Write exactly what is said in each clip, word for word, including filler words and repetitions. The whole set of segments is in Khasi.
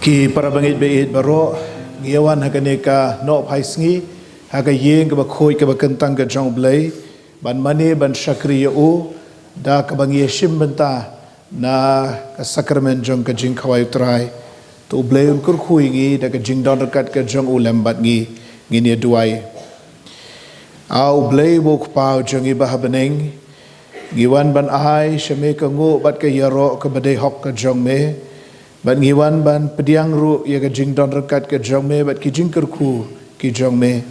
Ki para bangeit baieit baroh, ngi ïa wan ha kane ka nohphai sngi ha ka ïing kaba khuid kaba kyntang ka jong U Blei, ban mane ban shakri ïa u da kaba ngi ïa shim bynta na ka sakramen jong ka jingkhawai U Trai. To U Blei un kyrkhu ïa ngi da ka jingdon ryngkat ka jong u lem bad ngi. Ngin ïa duwai. A U Blei, U Kpa jong ngi ba ha bneng, ngi wan ban ai sha me ka nguh bad ka ïaroh kaba dei hok ka jong me, bad ngi wan ban pdiang ruh ïa ka jingdon ryngkat ka jong me bad ki jingkyrkhu ki jong me,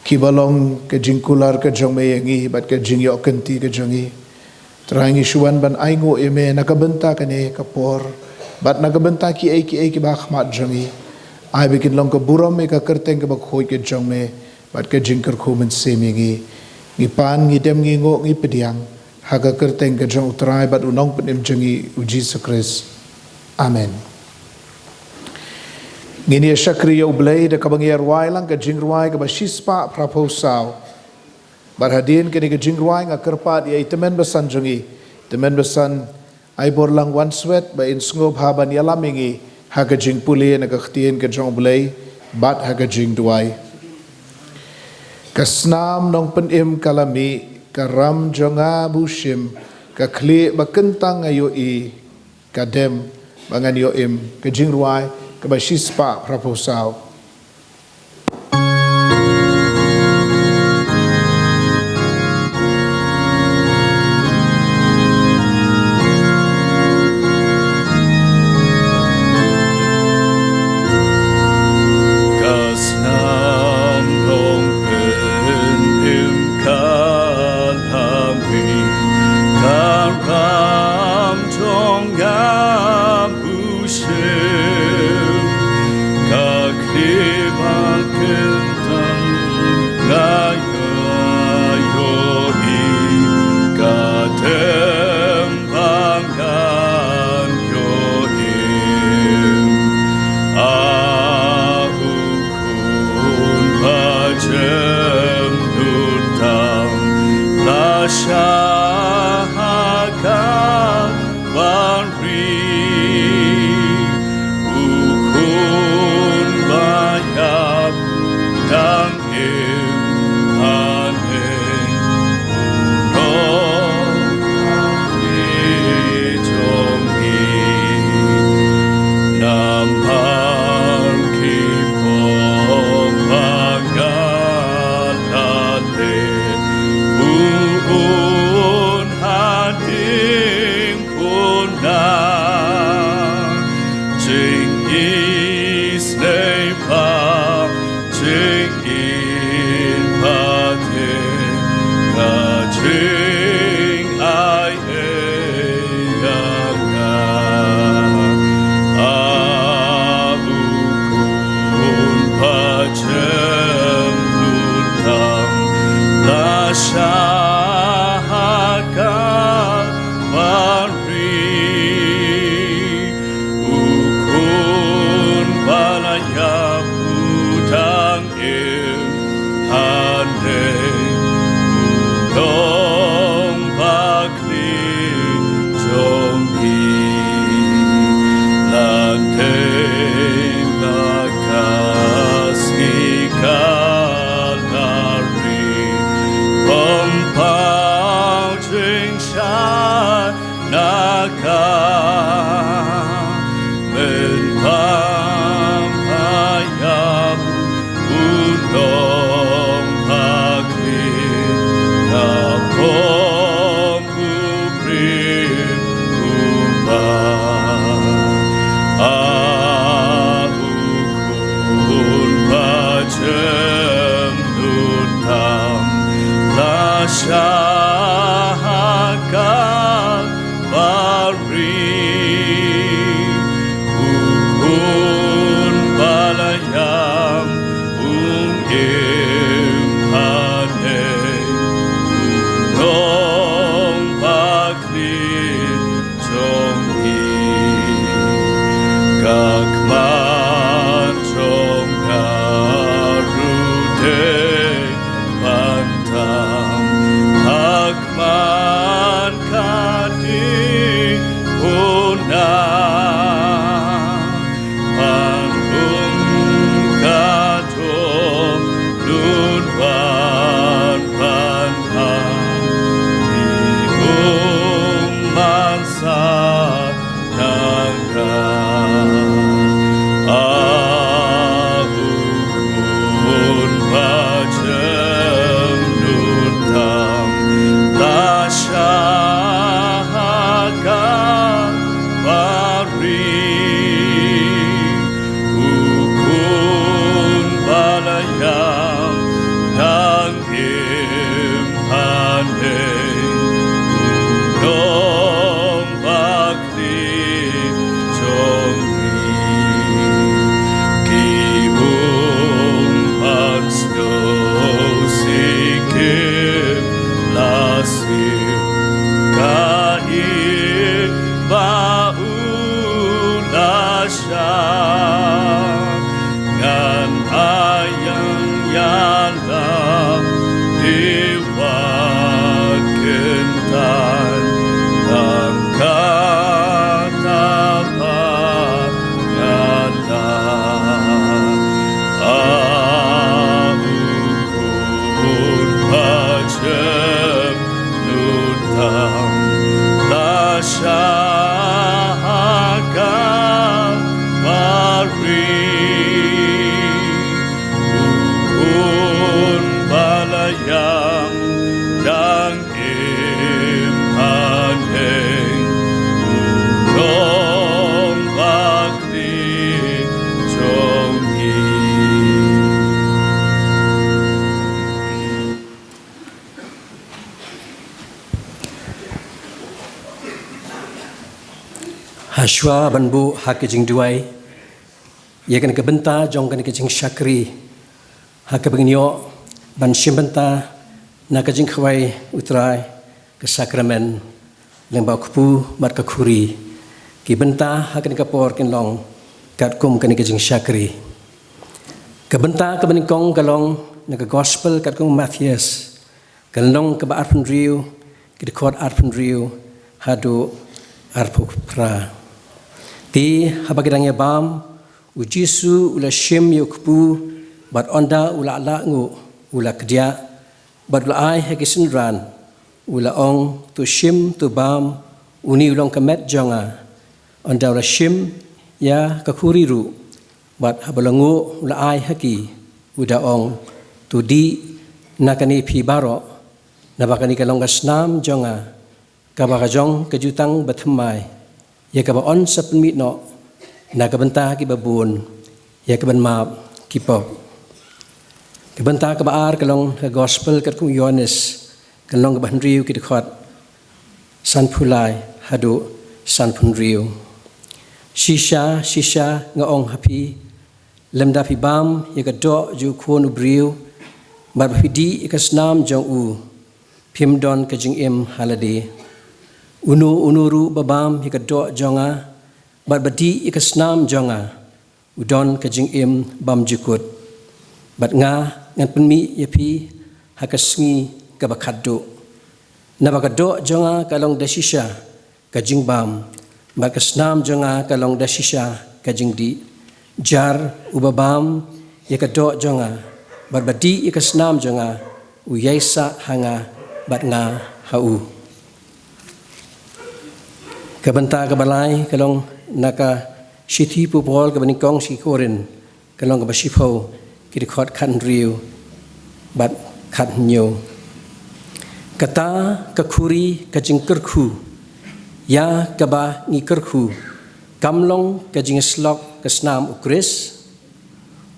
kiba long ka jingkular ka jong me ïa ngi bad ka jingïoh kynti ka jong ngi. Trai, ngi shu wan ban ainguh ïa me na ka bynta kane ka por bad na ka bynta kiei kiei kiba ha khmat jong ngi. Ai ba kin long ka burom ïa ka kyrteng kaba khuid ka jong me bad ka jingkyrkhu mynsiem ïa ngi. Ngi pan, ngi dem, ngi nguh, ngi pdiang ha ka kyrteng ka jong U Trai bad U Nongpynim jong ngi, U Jisu Khrist. Amen. Ngin ïa shakri ïa U Blei da kaba ngi ïa rwai lang ka jingrwai kaba shispah phraphew saw. Bad hadien kane ka jingrwai nga kyrpad ïa i tymmen basan jong ngi, tymmen basan Aiborlang Wanswet, ba in sngewbha ban ïalam ïa ngi ha ka jingpule na ka ktien ka jong U Blei bad ha ka jingduwai. Ka snam Nongpynim ka la mih, ka ram jong nga ba u shim, ka khlieh ba kyntang nga ïohi, ka dem ba ngan ïoh im. Ka jingrwai kaba shispah phraphew saw. Ka snam Nongpynim ka la mih, ka ram jong nga ba u shim, ka khlieh ba kyntang nga ïohi, ka dem ba ngan ïoh im. A u khun ba jem nud tam, la shah ha ka ban ri, u khun ba ïap dang im haneng, u nongpynim jong ngi. Namar ki pop ba nga la leh, u un hadien puna, jingisynei ba jingim ba te, ka jingai ei ïa nga. A u khun ba jem nud tam, la shah ha ka ban ri, u khun ba la ïap u dang im haneng, u nongpynim jong ngi. La dei ba ka sngi ka la ri, bym paw jingshai na ka, mynba ba ïap u nongpynim, ka bym u briew uba. A u khun ba jem nud tam, la shah ha ka ban ri, u khun ba la ïap un im haneng, u nongpynim jong ngi. Ka khmat jong nga ruh dei ban tam ha khmat ka ding puna, ba Ayang ïa la dewa kyntan, tang kata ba ïa la. A u khun ba jem nu tam la shah ha Kalbari. U khun ba la ïam dang im haneng, u nongbakla jong ngi. Hashwa ban buh ha ka jingduwai ïa kane ka bynta jong kane ka jingshakri, ha kaba ngin ïoh ban shim bynta na ka jingkhawai U Trai, ka sakramen lyngba u kpu bad ka khuri. Ki bynta ha kane ka por kin long katkum kane ka jingshakri. Ka bynta kaba nyngkong ka long na ka Gospel katkum u Mathaios, ka lynnong kaba arphew hynriew, ki dkhot arphew hynriew haduh arphew phra. Te haba ki dang ïa bam, u Jisu u la shim ïa u kpu, bad ynda u la lah nguh, u la kdiah, bad u la ai ha ki synran, u la ong, "To shim, to bam, une u long ka met jong nga." Ynda u la shim ïa ka khuri ruh, bad haba u la nguh u la ai ha ki, u da ong, "To dih na kane phi baroh, naba kane ka long ka snam jong nga, kaba ka jong ka jutang bathymmai, ïa kaba yn sa pynmih noh na ka bynta kiba bun, ïa ka ban map ki pop." Ka bynta kaba ar ka long ka Gospel katkum u Ïoannis, ka lynnong kaba hynriew, ki dkhot sanphew lai haduh sanphew hynriew. Shisha, shisha nga ong ha phi, lymda phi bam ïa ka doh jong u Khun u briew, bad ba phi dih ïa ka snam jong u, phim don ka jingim ha lade. Uno uno ruh ba bam ïa ka doh jong nga, bad ba dih ïa ka snam jong nga, u don ka jingim bymjukut. Bad nga ngan pynmih ïa phi ha ka sngi kaba khatduh. Naba ka doh jong nga ka long da shisha ka jingbam, bad ka snam jong nga ka long da shisha ka jingdih. Jar uba bam ïa ka doh jong nga, bad ba dih ïa ka snam jong nga, u ïaisah ha nga, bad nga ha u. Ka bynta kaba lai ka long na ka shithi u Paul kaba nyngkong sha ki Korinth, ka lynnong kaba shiphew, ki dkhot khathynriew bad khathynñiew. Kata ka khuri ka jingkyrkhu ïa kaba ngi kyrkhu, kam long ka jingïasyllok ka snam U Khrist.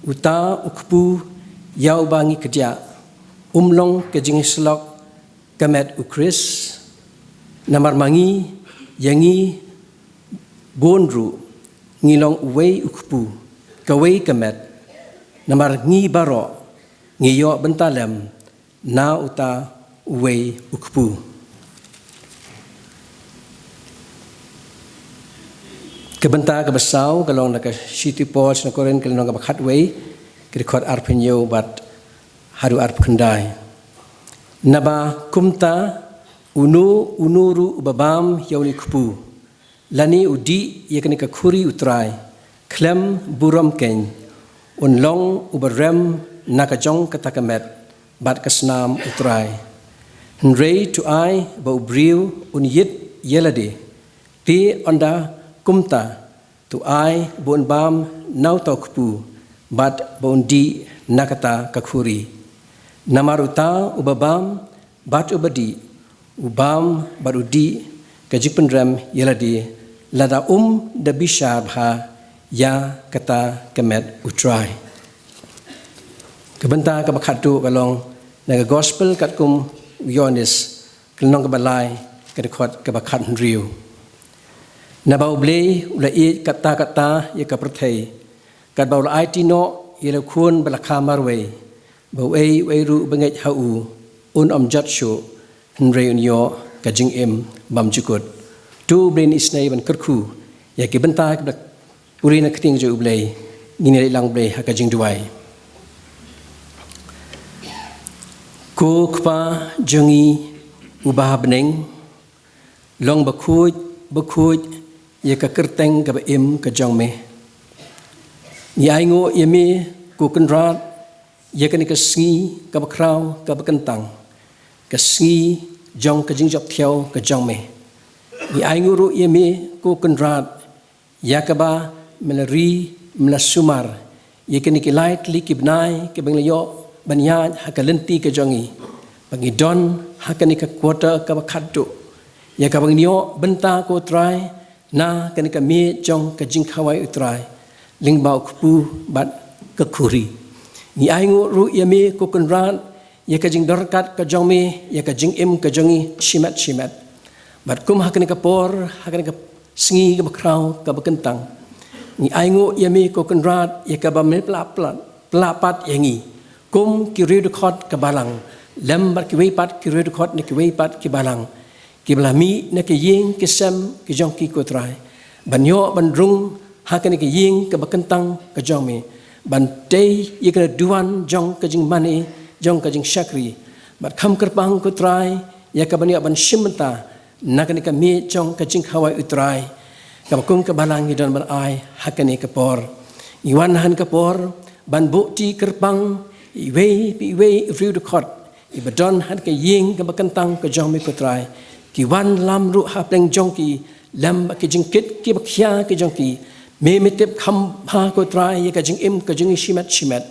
Uta u kpu ïa uba ngi kdiah, um long ka jingïasyllok ka met U Khrist. Namar ma ngi, ïa ngi bun ruh, ngi long uwei u kpu, kawei ka met. Namar ngi baroh ngi ïoh bynta lem na uta uwei u kpu. Ka bynta kaba saw ka long na ka shithi u Paul sha ki Korinth, ka lynnong kaba khatwei, ki dkhot arphew hynñiew bad haduh arphew khyndai. Naba kumta, uno uno ruh uba bam ïa une u kpu, lane u dih ïa kane ka khuri U Trai khlem burom keiñ, un long uba rem na ka jong kata ka met bad ka snam U Trai. Hynrei to ai ba u briew un ïit ïa lade, te ynda kumta, to ai ba un bam na uta u kpu, bad ba un dih na kata ka khuri. Namar uta uba bam bad uba dih, u bam bad u dih ka jingpynrem ïa lade, lada um da bishar bha ïa kata ka met U Trai. Ka bynta kaba khatduh ka long na ka Gospel katkum u Ïoannis, ka lynnong kaba lai, ka dkhot kaba khathynriew. Naba U Blei u la ïeit katta katta ïa ka pyrthei, katba u la aiti noh ïa la u Khun ba la kha marwei, ba uei uei ruh ba ngeit ha u, un ym jot shuh, hynrei un ïoh ka jingim bymjukut. To U Blei un isynei ban kyrkhu ïa ki bynta kiba pule na ka ktien jong U Blei. Ngin ïa leit lang U Blei ha ka jingduwai. Ko Kpa jong ngi uba ha bneng, long bakhuid bakhuid ïa ka kyrteng kaba im ka jong me. Ngi ainguh ïa me, Ko Kynrad, ïa kane ka sngi kaba khraw kaba kyntang, ka sngi jong ka jingjop thiaw ka jong me. Ngi ainguh ruh ïa me, Ko Kynrad, ïa kaba me la ri, me la sumar ïa kine ki lai tylli ki bnai kiba ngi la ïoh ban ïaid ha ka lynti ka jong ngi, ba ngi don ha kane ka quarter kaba khatduh, ïa kaba ngi ïoh bynta, Ko Trai, na kane ka miej jong ka jingkhawai, U Trai, lyngba u kpu bad ka khuri. Ngi ainguh ruh ïa me, Ko Kynrad, ïa ka jingdorkad ka jong me, ïa ka jingim ka jong ngi shimet shimet. Bad kum ha kane ka por, ha kane ka sngi kaba khraw kaba kyntang, ngi ainguh ïa me, Ko Kynrad, ïa kaba me pla pla pla pat ïa ngi kum ki riewdkhot ka balang, lem bad kiwei pat ki riewdkhot na kiwei pat ki balang, kiba la mih na ki ïing ki sem ki jong ki, Ko Trai, ban ïoh ban rung ha kane ka ïing kaba kyntang ka jong me, ban tei ïa ka duwan jong ka jingmane, jong ka jingshakri. Bad kham kyrpang, Ko Trai, ïa kaban ïoh ban shim bynta na kane ka miej jong ka jingkhawai, U Trai, kaba kum ka balang ngi don ban ai ha kane ka por. Ngi wan ha kane ka por ban buh kti kyrpang iwei pa iwei i riewdkhot iba don ha kane ka ïing kaba kyntang ka jong me, Ko Trai. Ki wanlam ruh hapdeng jong ki, lem bad ki jingkit kiba khia ki jong ki. Me, me tip kham bha, Ko Trai, ïa ka jingim ka jong ngi shimet shimet.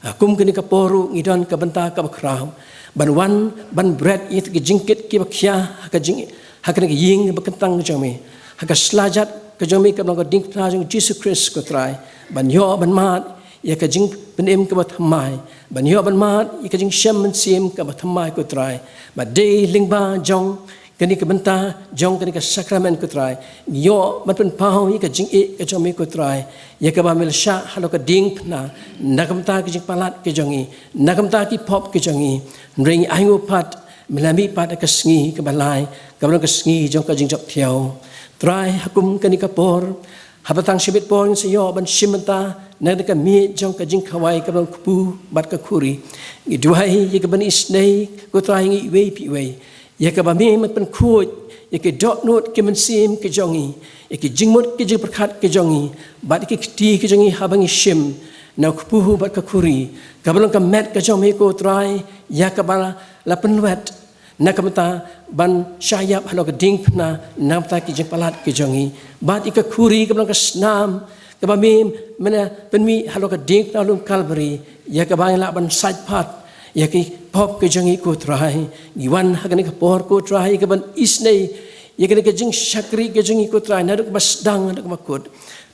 Ha kum kane ka por ruh ngi don ka bynta kaba khraw ban wan ban bret ïa ki jingkit kiba khia ha ka jing, ha kane ka ïing kaba kyntang ka jong me, ha ka slajat ka jong me kaba long ka diengphna jong U Jisu Khrist, Ko Trai, ban ïoh ban mad ïa ka jingpynim kaba thymmai, ban ïoh ban mad ïa ka jingshem mynsiem kaba thymmai, Ko Trai. Bad dei lyngba jong kane ka bynta jong kane ka sakramen, Ko Trai, ngi ïoh ban pynpaw ïa ka jingïeit ka jong me, Ko Trai, ïa kaba me la shah halor ka diengphna, na ka bynta ka jingpalat ka jong ngi, na ka bynta ki pop ka jong ngi. Hynrei ngi ainguh pat, me la mih pat ha ka sngi kaba lai, kaba long ka sngi jong ka jingjop thiaw. Trai, ha kum kane ka por, haba tang shibit por ngin sa ïoh ban shim bynta na kane ka miej jong ka jingkhawai kaba long kpu bad ka khuri, ngi duwai ïa ka ban isynei, Ko Trai, ngi iwei pa iwei, ïa kaba me, men pynkhuid ïa ki dohnud ki mynsiem ki jong ngi, ïa ki jingmut ki jingpyrkhat ki jong ngi, bad ïa ki kti ki jong ngi haba ngi shim na u kpu bad ka khuri, kaba long ka met ka jong me, Ko Trai, ïa kaba la pynwet na ka bynta ban shah ïap halor ka diengphna, na ka bynta ki jingpalat ki jong ngi, bad ïa ka khuri kaba long ka snam kaba me, me la pynmih halor ka diengphna lum Kalbari, ïa kaba ngi lah ban sait pat ïa ki pop ka jong ngi, Ko Trai. Ngi wan ha kane ka por, Ko Trai, ïa ka ban isynei ïa kane ka jingshakri ka jong ngi, Ko Trai, naduh kaba sdang haduh kaba kut.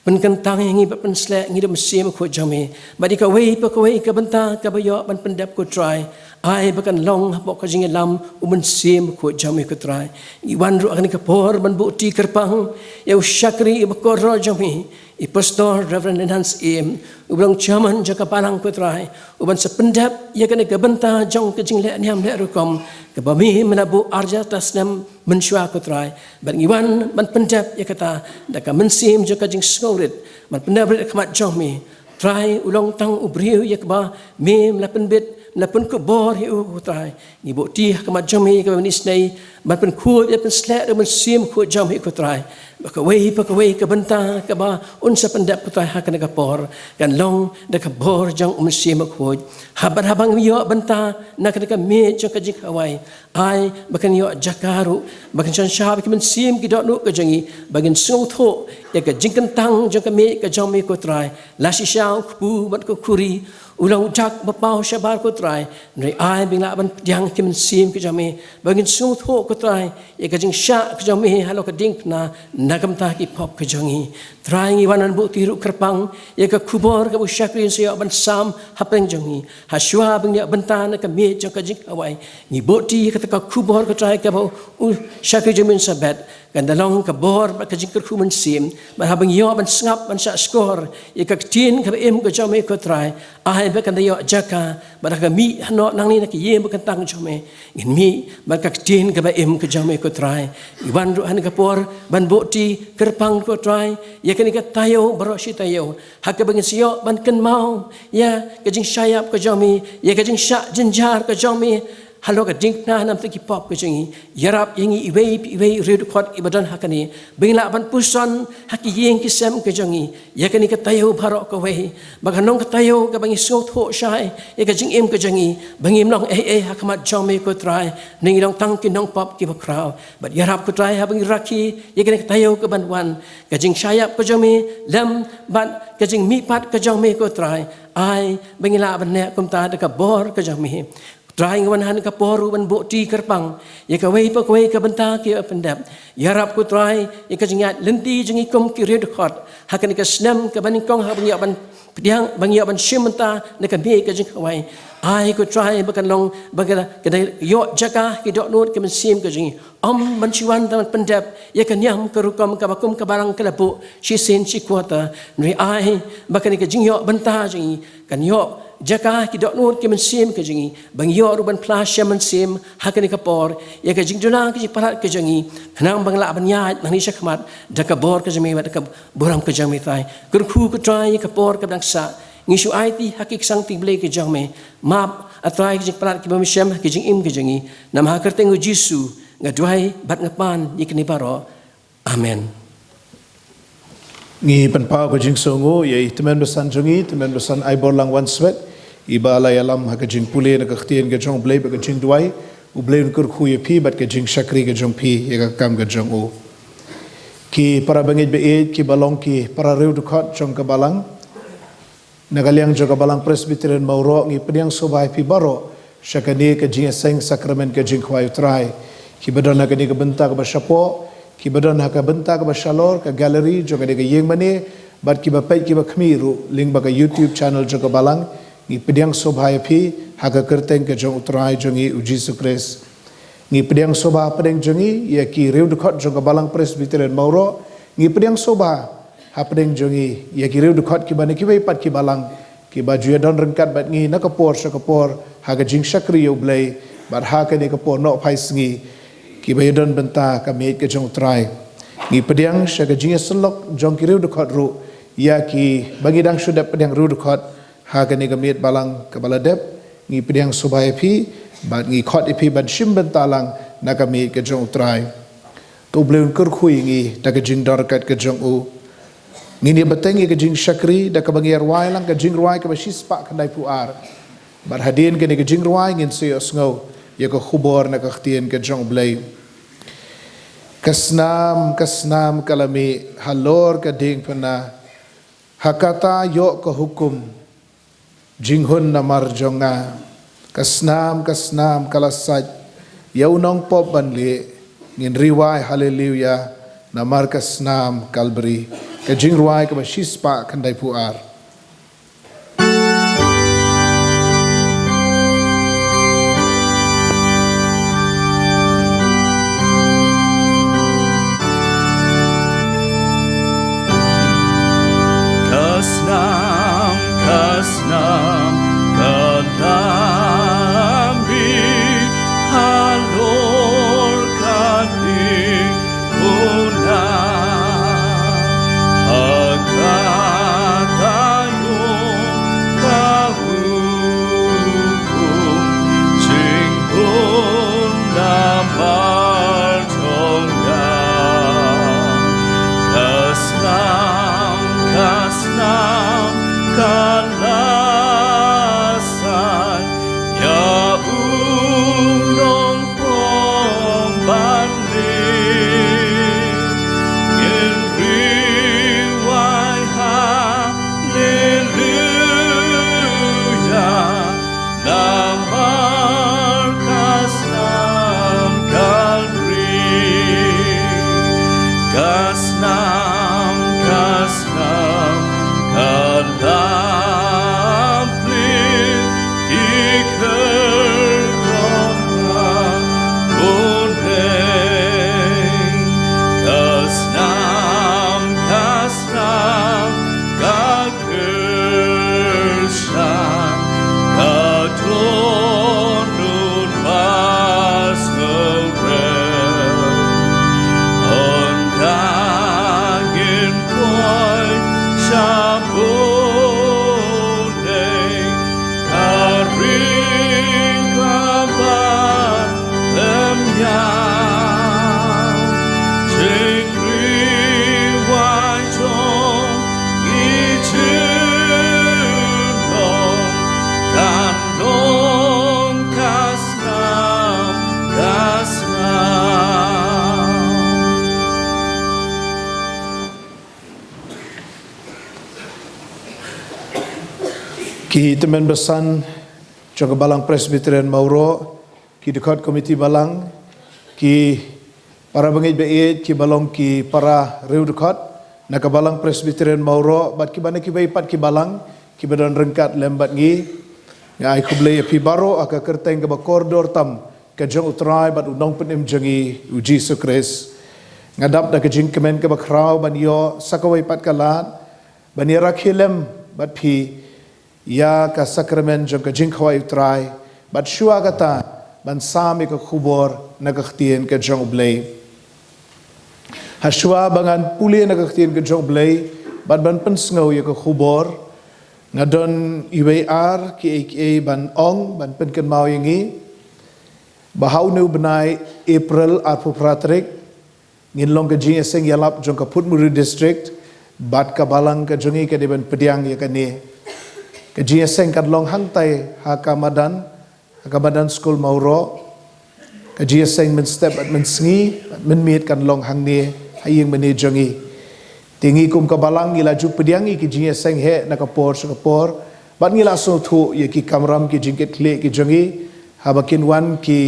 Pynkyntang ïa ngi bad pynsleh ïa ngi da u Mynsiem Bakhuid jong me, bad ïa kawei pa kawei ka bynta kaba ïoh ban pyndep, Ko Trai, ai ba kan long hapoh ka jingïalam u Mynsiem Bakhuid jong me, Ko Trai. Ngi wan ruh ha kane ka por ban buh kti kyrpang ïa u shakri uba kordor jong me, i Pastor Reverend Lenhan Syiem, uba long Chairman jong ka balang, Ko Trai, uban sa pyndep ïa kane ka bynta jong ka jingleh niam leh rukom kaba me, me la buh arhajar ta snem mynshuwa, Ko Trai. Bad ngi wan ban pyndep ïa kata da ka mynsiem jong ka jingsngewrit, ban pyndep rit ha khmat jong me. Trai, u long tang u briew ïa kaba me, me la pynbit, me la pynkupbor ïa u, Ko Trai. Ngi buh kti ha khmat jong me ïa kaba me isynei ban pynkhuid, ban pynsleh da u Mynsiem Bakhuid jong me, Ko Trai, ba kawei pa kawei ka bynta kaba un sa pyndep, Ko Trai, ha kane ka por, kan long da ka bor jong u Mynsiem Bakhuid. Haba, haba ngi ïoh bynta na kane ka miej jong ka jingkhawai, ai ba kan ïoh jaka ruh ba kan synshar bad ki mynsiem ki dohnud ka jong ngi, ba ngin sngewthuh ïa ka jingkyntang jong ka miej ka jong me, Ko Trai. La shisha u kpu bad ka khuri u long u dak ba paw shabar, Ko Trai, hynrei ai ba ngin lah ban pdiang ki mynsiem ki jong me, ba ngin sngewthuh, Ko Trai, ïa ka jingshah ka jong me halor ka diengphna na ka bynta ki pop ka jong ngi. Trai, ngi wan ban buh kti ruh kyrpang ïa ka khubor kaba u shakri un sa ïoh ban sam hapdeng jong ngi, ha shuwa ba ngin ïoh bynta na ka miej jong ka jingkhawai. Ngi buh kti ïa kata ka khubor, Ko Trai, kaba u shakri jong me un sa bet, kan da long ka bor bad ka jingkyrkhu mynsiem, bad haba ngi ïoh ban sngap, ban shahshkor ïa ka ktien kaba im ka jong me, Ko Trai, ai ba kan da ïoh jaka, bad haba ngi mih hano nangne na ka ïing ba kyntang jong me, ngin mih bad ka ktien kaba im ka jong me, Ko Trai. Ngi wan ruh ha kane ka por ban buh kti kyrpang, Ko Trai, ïa kane ka taïew baroh shi taïew, ha kaba ngin sa ïoh ban kynmaw ïa ka jingshah ïap ka jong me, ïa ka jingshah jynjar ka jong me halor ka jingkna namar ki pop ka jong ngi. Ïarap ïa ngi iwei pa iwei riew dkhot kiba don ha kane, ba ngin lah ban puson ha ki ïing ki sem ka jong ngi ïa kane ka taïew baroh kawei, ba kan long ka taïew kaba ngi sngewthuh shai ïa ka jingim ka jong ngi, ba ngim long ei ei ha khmat jong me ko Trai, ne ngi long tang ki nongpop kiba khraw. Bad ïarap ko Trai, haba ngi rakhe ïa kane ka taïew kaban wan, ka jingshah ïap ka jong me lem bad ka jingmihpat ka jong me ko Trai, ai ba ngin lah ban leh kumta da ka bor ka jong me. Trai, ngi wan ha kane ka por ruh ban buh kti kyrpang ïa kawei pa kawei ka bynta kiba pyndep. Ïarap ko Trai ïa ka jingïaid lynti jong ngi kum ki riew dkhot ha kane ka snem kaba nyngkong, haba ngi ïoh ban pdiang, ba ngi ïoh ban shim bynta na ka miej ka jingkhawai. Ai ko Trai, ba kan long, ba ka, ka dei ïoh jaka ki dohnud ki mynsiem ka jong ngi. Ym ban shu wan tang ban pyndep ïa ka niam ka rukom kaba kum ka balang ka la buh shisien shi kwata. Hynrei ai ba kane ka jingïoh bynta jong ngi kan ïoh jaka ki dohnud ki mynsiem ka jong ngi, ba ngi ïoh ruh ban phla sha mynsiem ha kane ka por ïa ka jingduna ka jingpalat ka jong ngi, khnang ba ngi lah ban ïaid nangne shakhmat da ka bor ka jong me bad da ka burom ka jong me Trai. Kyrkhu ko Trai ïa ka por kaba dang sah, ngi shu aiti ha ki ksang kti Blei ka jong me. Map, ah Trai, ka jingpalat kiba me shem ha ka jingim ka jong ngi. Namar ha ka kyrteng u Jisu nga duwai bad nga pan ïa kane baroh. Amen. Ngi pynpaw ka jingsngewnguh ïa i tymmen basan jong ngi, tymmen basan Aiborlang Wanswet, iba la ïalam ha ka jingpule na ka ktien ka jong u Blei bad ka jingduwai. U Blei un kyrkhu ïa phi bad ka jingshakri ka jong phi ïa ka kam ka jong u. Ki para bangeit ba ïeit, kiba long ki para riew dkhot jong ka balang, na ka liang jong ka Balang Presbyterian Mawroh, ngi pdiang sngewbha ïa phi baroh sha kane ka jingïaseng sakramen ka jingkhawai u Trai. Kiba don ha kane ka bynta kaba shapoh, kiba don ha ka bynta kaba shalor, ka gallery jong kane ka ïing mane, bad kiba peit kiba khmih ruh lyngba ka YouTube channel jong ka balang, ngi pdiang sngewbha ïa phi ha ka kyrteng ka jong u Trai jong ngi u Jisu Khrist. Ngi pdiang sngewbha hapdeng jong ngi ïa ki riew dkhot jong ka Balang Presbyterian Mawroh. Ngi pdiang sngewbha hapdeng jong ngi ïa ki riew dkhot kiba na kiwei pat ki balang, kiba ju ïadon ryngkat bad ngi na ka por sha ka por ha ka jingshakri ïa u Blei, bad ha kane ka por nohphai sngi kiba ïadon bynta ka miej ka jong u Trai. Ngi pdiang sha ka jingïasyllok jong ki riew dkhot ruh, ïa kiba ngi dang shu dep pdiang riew dkhot ha kane ka miej balang kaba la dep. Ngi pdiang sngewbha ïa phi bad ngi khot ïa phi ban shim bynta lang na ka miej ka jong u Trai. To u Blei un kyrkhu ïa ngi da ka jingdon ryngkat ka jong u. Ngin ïa bteng ïa ka jingshakri da kaba ngi ïa rwai lang ka jingrwai kaba shispah khyndaiphew ar. Bad hadien kane ka jingrwai ngin sa ïohsngew ïa ka khubor na ka ktien ka jong u Blei. Ka snam, ka snam ka la mih halor ka diengphna, ha kata ïoh ka hukum jinghun namar jong nga. Ka snam, ka snam ka la sait ïa u nongpop ban lieh. Ngin ri wai haleluya namar ka snam Kalbari. Ka jingrwai kaba shispah khyndaiphew ar. Ka snam, ka snam, ka la mih halor ka diengphna, ha kata Ki tymmen basan jong ka Balang Presbyterian Mawroh, ki dkhot komiti balang, ki para bangeit ba ïeit, ki ba long ki para riewdkhot na ka Balang Presbyterian Mawroh, bad ki ba na kiwei pat ki balang ki ba don ryngkat lem bad ngi. Nga ai khublei ïa phi baroh ha ka kyrteng ka ba kordor tam ka jong U Trai bad U Nongpynim jong ngi U Jisu Khrist. Nga dap da ka jingkmen ka ba khraw ban ïoh sa kawei pat ka lad ban ïa rakhe lem bad phi ïa ka sakramen jong ka jingkhawai U Trai, bad shuwa kata ban sam ïa ka khubor na ka ktien ka jong U Blei. Ha shuwa ba ngan pule na ka ktien ka jong U Blei bad ban pynsngew ïa ka khubor, nga don iwei ar kiei kiei ban ong, ban pynkynmaw ïa ngi. Ba ha une u bnai April arphew phra tarik, ngin long ka jingïaseng ïalap jong ka Phutmuri District, bad ka balang ka jong ngi ka dei ban pdiang ïa kane. Ka jingïaseng kan long hangtai ha ka madan, ha ka madan skul Mawroh. Ka jingïaseng mynstep bad mynsngi bad mynmiet kan long hangne ha ïing mane jong ngi. Te ngi kum ka balang ngi la ju pdiang ïa ki jingïaseng heh na ka por sha ka por, bad ngi la sngewthuh ïa ki kamram ki jingkitkhlieh ki jong ngi, haba kin wan ki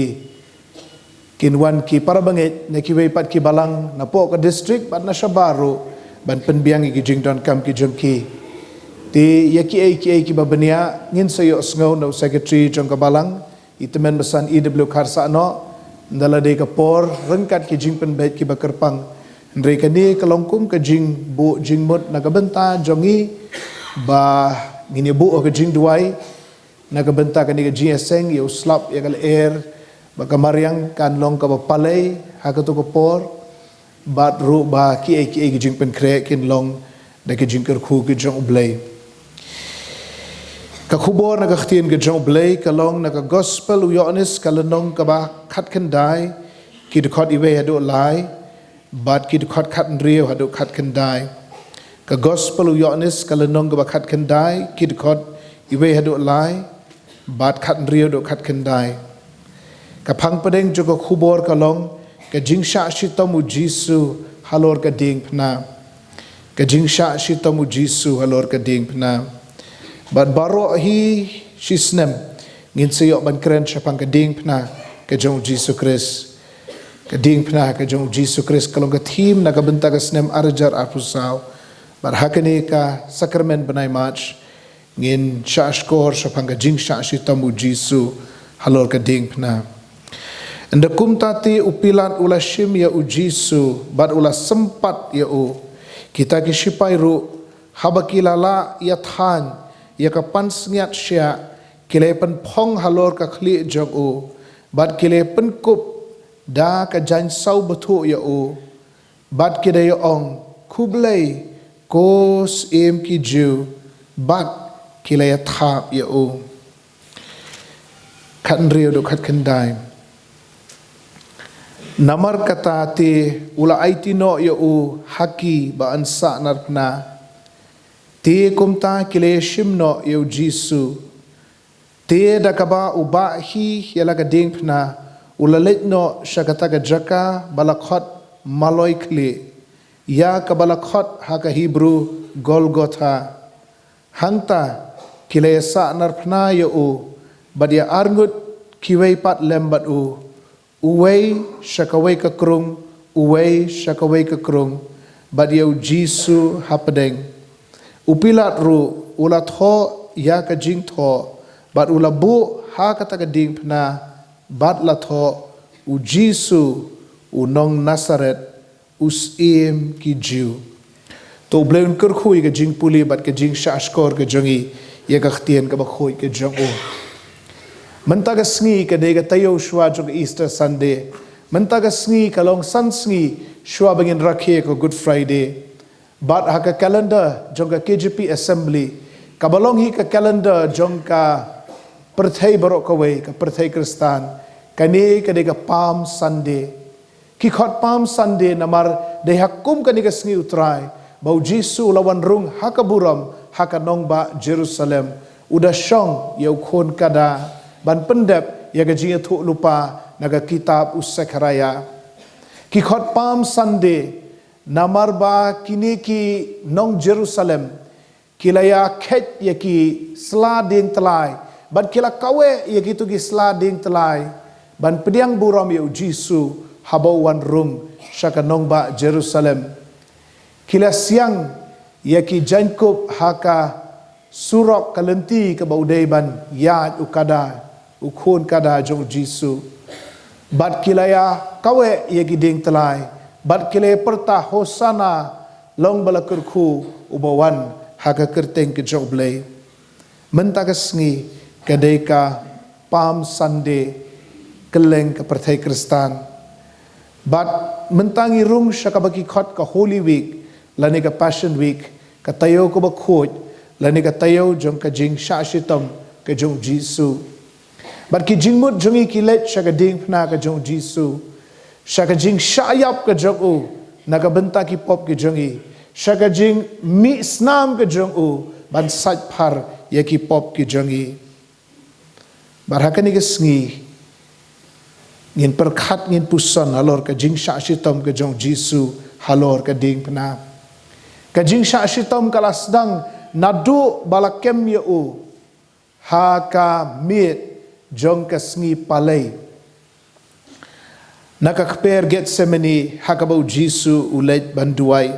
kin wan ki para bangeit na kiwei pat ki balang napoh ka district bad na shabar ruh ban pynbiang ïa ki jingdonkam ki jong ki. Te ïa kiei kiei ki ba bniah ngin sa ïohsngew na u secretary jong ka balang, i tymmen basan E W Kharsahnoh, ynda la dei ka por ryngkat ki jingpynbeit ki ba kyrpang. Hynrei kane ka long kum ka jingbuh jingmut na ka bynta jong ngi ba ngin ïa buh ka jingduwai na ka bynta kane ka jingïaseng, ïa u slap ïa ka lyer bad ka mariang kan long ka ba palei ha kato ka por, bad ruh ba kiei kiei ki jingpynkhreh kin long da ki jingkyrkhu ki jong U Blei. Ka khubor na ka ktien ka jong U Blei ka long na ka Gospel u Ïoannis ka lynnong ka ba khatkhyndai, ki dkhot iwei haduh lai bad ki dkhot khathynriew haduh khatkhyndai. Ka Gospel u Ïoannis ka lynnong ka ba khatkhyndai, ki dkhot iwei haduh lai bad khathynriew haduh khatkhyndai. Ka phang pdeng jong ka khubor ka long ka jingshah shitom u Jisu halor ka diengphna. Ka jingshah shitom u Jisu halor ka diengphna. Bad baroh hi shi snem ngin sa ïoh ban kren shaphang ka diengphna ka jong u Jisu Khrist. Ka diengphna ka jong u Jisu Khrist ka long ka theme na ka bynta ka snem ar hajar arphew saw. Bad ha kane ka sakramen bnai March ngin shah shkor shaphang ka jingshah shitom u Jisu halor ka diengphna. Ynda kumta te u Pilat u la shim ïa u Jisu bad u la sympat ïa u. Kita ki shipai ruh haba ki la lah ïa thaiñ ïa ka pansngiat shiah, ki la pynphong halor ka khlieh jong u bad ki la pynkup da ka jaiñ saw bthuh ïa u. Bad ki da ïa ong, "Khublei, ko Syiem ki Jiw," bad ki la ïa thap ïa u. Khathynriew haduh khatkhyndai. Namar kata te u la aiti noh ïa u ha ki ba yn sahnarphna. Te kumta ki la ïa shim noh ïa u Jisu. Te da kaba u bah hi ïa la ka diengphna, u la leit noh sha kata ka jaka ba la khot Maloi Khlieh, ïa kaba la khot ha ka Hebru Golgotha. Hangta ki la ïa sahnarphna ïa u bad ïa arngut kiwei pat lem bad u, uwei sha kawei ka krung, uwei sha kawei ka krung, bad ïa u Jisu hapdeng. U Pilat ruh u la thoh ïa ka jingthoh bad u la buh ha kata ka diengphna bad la thoh, "U Jisu, u nong Nasaret, u Syiem ki Jiw." To U Blei un kyrkhu ïa ka jingpule bad ka jingshah shkor ka jong ngi ïa ka ktien ka bakhuid ka jong u. Mynta ka sngi ka dei ka taïew shuwa jong ka Easter Sunday. Mynta ka sngi ka long san sngi shuwa ba ngin rakhe ka Good Friday. Bad ha ka calendar jong ka K J P Assembly, kaba long hi ka calendar jong ka pyrthei baroh kawei, ka pyrthei Khristan, kane ka dei ka Palm Sunday. Ki khot Palm Sunday namar dei ha kum kane ka sngi U Trai ba u Jisu u la wan rung ha ka burom ha ka nongbah Jerusalem, u da shong ïa u khun kada ban pyndep ïa ka jingïathuhlypa na ka kitab u Sekharaïa. Ki khot Palm Sunday namar ba kine ki nong Jerusalem ki la ïa khet ïa ki sla dieng tyllai, bad ki la kaweh ïa kito ki sla dieng tyllai ban pdiang burom ïa u Jisu haba u wan rung sha ka nongbah Jerusalem. Ki la siang ïa ki jaiñkup ha ka surok ka lynti kaba u dei ban ïaid u kada, u khun kada jong u Jisu. Bad ki la ïa kaweh ïa ki dieng tyllai, bad ki la ïa pyrta, "Hosana, long ba la kyrkhu uba wan ha ka kyrteng ka jong U Blei." Mynta ka sngi ka dei ka Palm Sunday kylleng ka pyrthei Khristan. Bad mynta ngi rung sha kaba ki khot ka Holy Week, lane ka Passion Week, ka taïew kaba khuid, lane ka taïew jong ka jingshah shitom ka jong u Jisu. Bad ki jingmut jong ngi ki leit sha ka diengphna ka jong u Jisu, sha ka jingshah ïap ka jong u na ka bynta ki pop ki jong ngi, sha ka jingmih snam ka jong u ban sait phar ïa ki pop ki jong ngi. Bad ha kane ka sngi ngin pyrkhat, ngin puson halor ka jingshah shitom ka jong u Jisu halor ka diengphna. Ka jingshah shitom ka la sdang naduh ba la kem ïa u ha ka miet jong ka sngi Palei, na ka kper Gethsemane, ha kaba u Jisu u leit ban duwai.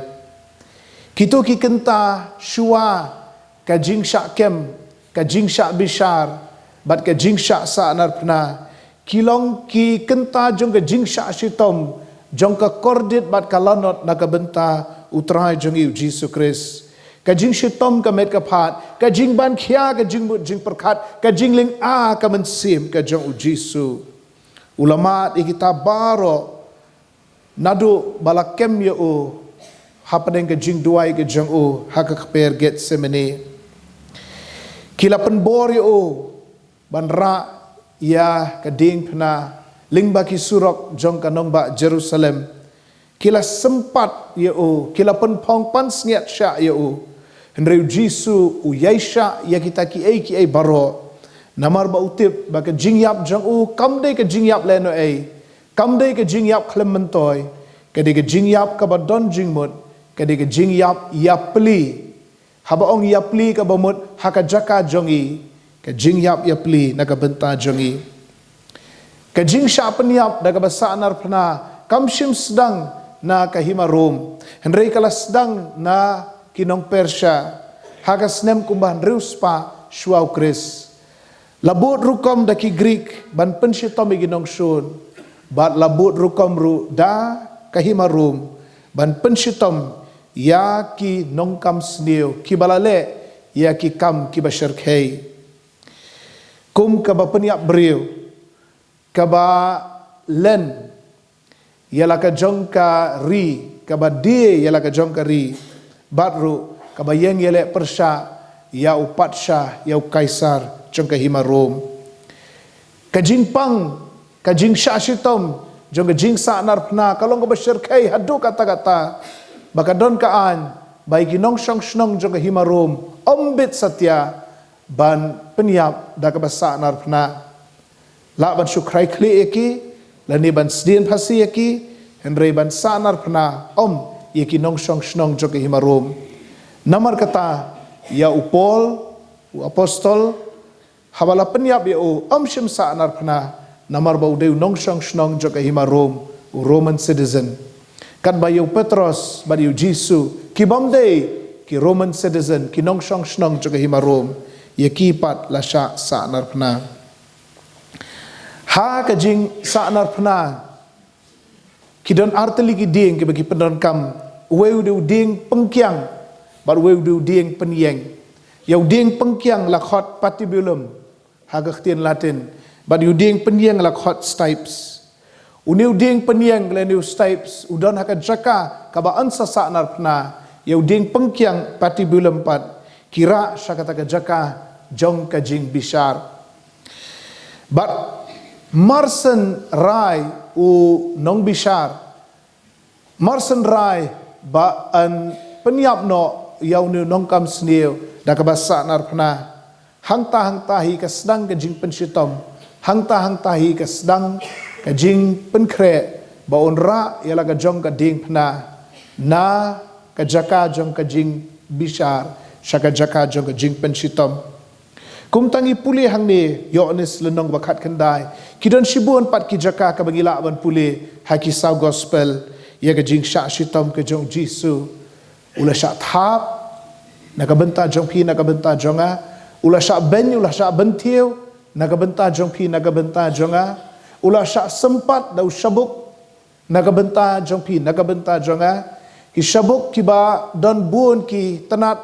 Kito ki kynta shuwa ka jingshah kem, ka jingshah bishar, bad ka jingshah sahnarphna, ki long ki kynta jong ka jingshah shitom jong ka kordit bad ka lanot na ka bynta U Trai jong ngi u Jisu Khrist. Ka jingshitom ka met ka phad, ka jingban khia, ka jingmut jingpyrkhat, ka jinglynga ka mynsiem ka jong u Jisu. U la mad ïa kita baroh naduh ba la kem ïa u hapdeng ka jingduwai ka jong u ha ka kper Gethsemane. Ki la pynbor ïa u ban rah ïa ka diengphna lyngba ki surok jong ka nongbah Jerusalem. Ki la sympat ïa u, ki la pynphong pansngiat shah ïa u. Hynrei u Jisu u ïaishah ïa kita kiei kiei baroh, namar ba u tip ba ka jingïap jong u kam dei ka jingïap lehnohei, kam dei ka jingïap khlem myntoi, ka dei ka jingïap kaba don jingmut, ka dei ka jingïap ïapli. Haba ong ïapli kaba mut ha ka jaka jong ngi, ka jingïap ïapli na ka bynta jong ngi. Ka jingshah pynïap da kaba sahnarphna kam shym sdang na ka hima Rom, hynrei ka la sdang na ki nong Persia ha ka snem kumba hynriew spah shuwa u Khrist. La bud rukom da ki Grik ban pynshitom ïa ki nongshun, bad la bud rukom ruh da ka hima Rom ban pynshitom ïa ki nongkam sniew kiba la leh ïa ki kam kiba shyrkhei, kum kaba pynïap briew, kaba len ïa la ka jong ka ri, kaba die ïa la ka jong ka ri, bad ruh kaba ïeng ïaleh pyrshah ïa u patsha, ïa u Kaisar jong ka hima Rom. Ka jingpang, ka jingshah shitom jong ka jingsahnarphna ka long kaba shyrkhei haduh katta katta, ba ka don ka aiñ ba ïa ki nongshong shnong jong ka hima Rom ym bit satia ban pynïap da kaba sahnarphna. Lah ban shu khrai khlieh ïa ki, lane ban sdien phasi ïa ki, hynrei ban sahnarphna ym ïa ki nongshong shnong jong ka hima Rom. Namar kata, ïa u Paul, u apostol, haba la pynïap ïa u, ym shym sahnarphna, namar ba u dei u nongshong shnong jong ka hima Rom, u Roman citizen. Katba ïa u Petros bad ïa u Jisu ki bym dei ki Roman citizen, ki nongshong shnong jong ka hima Rom, ïa ki pat la shah sahnarphna. Ha ka jingsahnarphna, ki don artylli ki dieng kiba ki pyndonkam, uwei u dei u dieng pynkiang, bad uwei u dei u dieng pynïeng. Ïa u dieng pynkiang la khot patibulum ha ka ktien Latin, bad ïa u dieng pynïeng la khot stipes. Une u dieng pynïeng lane u stipes u don ha ka jaka kaba yn sa sahnarphna. Ïa u dieng pynkiang patibulum pat ki rah sha kata ka jaka jong ka jingbishar. Bad marshen rai u nongbishar, marshen rai ba yn pynïap noh ïa une u nongkam sniew da kaba sahnarphna, hangta hangta hi ka sdang ka jingpynshitom, hangta hangta hi ka sdang ka jingpynkhreh ba un rah ïa la ka jong ka diengphna na ka jaka jong ka jingbishar, sha ka jaka jong ka jingpynshitom. Kumta ngi pule hangne Ïoannis lynnong ba khatkhyndai. Ki don shibun pat ki jaka kaba ngi lah ban pule ha ki saw gospel ïa ka jingshah shitom ka jong Jisu. U la shah thap na ka bynta jong phi, na ka bynta jong nga. U la shah beiñ, u la shah bynthiew na ka bynta jong phi, na ka bynta jong nga. U la shah sympat da u shabuk na ka bynta jong phi, na ka bynta jong nga. Ki shabuk kiba don bun ki tnat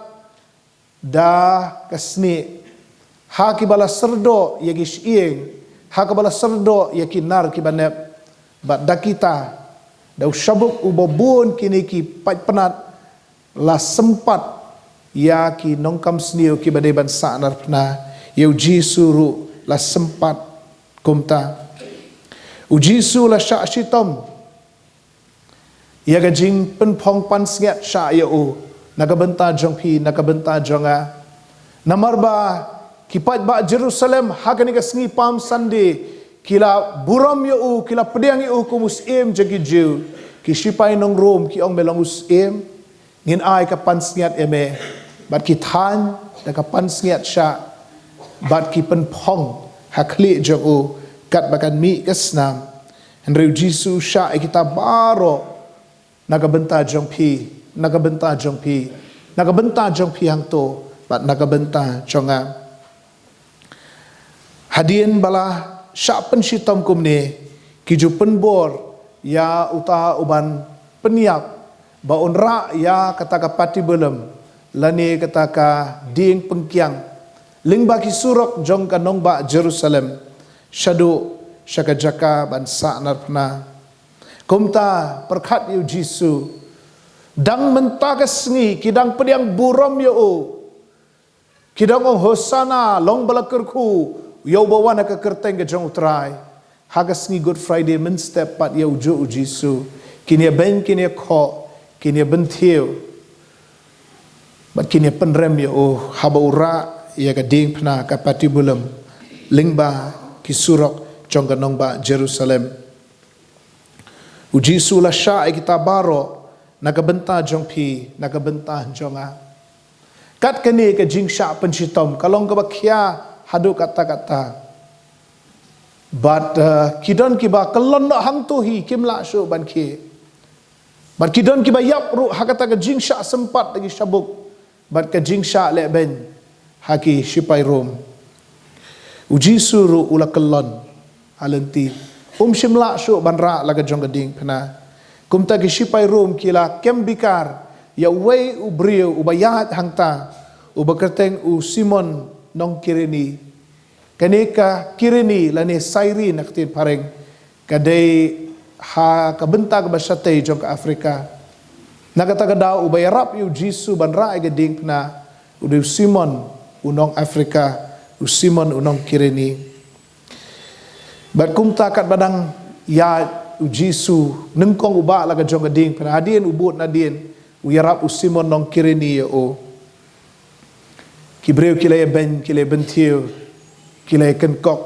da ka snieh, ha kiba la syrdoh ïa ki shyieng, ha kiba la syrdoh ïa ki nar kiba nep. Bad da kita, da u shabuk uba bun kine ki paidpnat, la sympat ïa ki nongkam sniew kiba dei ban sahnarphna. Ïa u Jisu ruh la sympat kumta. U Jisu la shah shitom ïa ka jingpynphong pansngiat shah ïa u, na ka bynta jong phi, na ka bynta jong nga. Namar ba ki paidbah Jerusalem ha kane ka sngi Palm Sunday ki la burom ïa u, ki la pdiang ïa u kum u syiem jong ki Jiw. Ki shipai nong Rom ki ong, me long u syiem, ngin ai ka pansngiat ïa me. Bad ki thaiñ da ka pansngiat shah, bad ki pynphong ha khlieh jong u katba kan mih ka snam. Hynrei u Jisu u shah ïa kita baroh na ka bynta jong phi, na ka bynta jong phi, na ka bynta jong phi hangto, bad na ka bynta jong nga. Hadien ba la shah pynshitom kumne, ki ju pynbor ïa uta uban pynïap ba un rah ïa kata ka patibulum lane kata ka dieng pyngkiang lyngba ki surok jong ka nongbah Jerusalem, shaduh sha ka jaka ban sahnarphna. Kumta pyrkhat ïa u Jisu, dang mynta ka sngi ki dang pdiang burom ïa u, ki dang ong, Hosana, long ba la kyrkhu ïa uba wan ha ka kyrteng ka jong u Trai. Ha ka sngi Good Friday mynstep pat ïa u juh u Jisu kin ïa beiñ, kin ïa khoh, kin ïa bynthiew, bad kin ïa pynrem ïa u haba u rah ïa ka diengphna, ka patibulum, lyngba ki surok jong ka nongbah Jerusalem. U Jisu la shah ïa kita baroh na ka bynta jong phi, na ka bynta jong nga. Kat kane ka jingshah pynshitom ka long kaba khia haduh katta katta. Bad, eh, ki don kiba kyllon noh hangto hi, kim lah shuh ban khie. Bad ki don kiba ïap ruh ha kata ka jingshah sympat da ki shabuk bad ka jingshah lehbeiñ ha ki shipai Rom. U Jisu ruh u la kyllon ha lynti, um shym lah shuh ban rah la ka jong ka diengphna. Kumta ki shipai Rom ki la kem bikar ïa uwei u briew uba ïaid hangta, uba kyrteng u Simon nong Kirini. Kane ka Kirini lane Sairin ha ka ktien phareng, ka dei ha ka bynta kaba shatei jong ka Afrika. Na kata ka daw uba ïarap ïa u Jisu ban rah ïa ka diengphna u dei u Simon u nong Afrika, u Simon u nong Kirini. Bad kumta katba dang ïaid u Jisu nyngkong u bah la ka jong ka diengphna, hadien u bud nadien, u ïarap u Simon nong Kirini ïa u. Ki briew ki la ïa beiñ, ki la ïa bynthiew, ki la ïa kynkok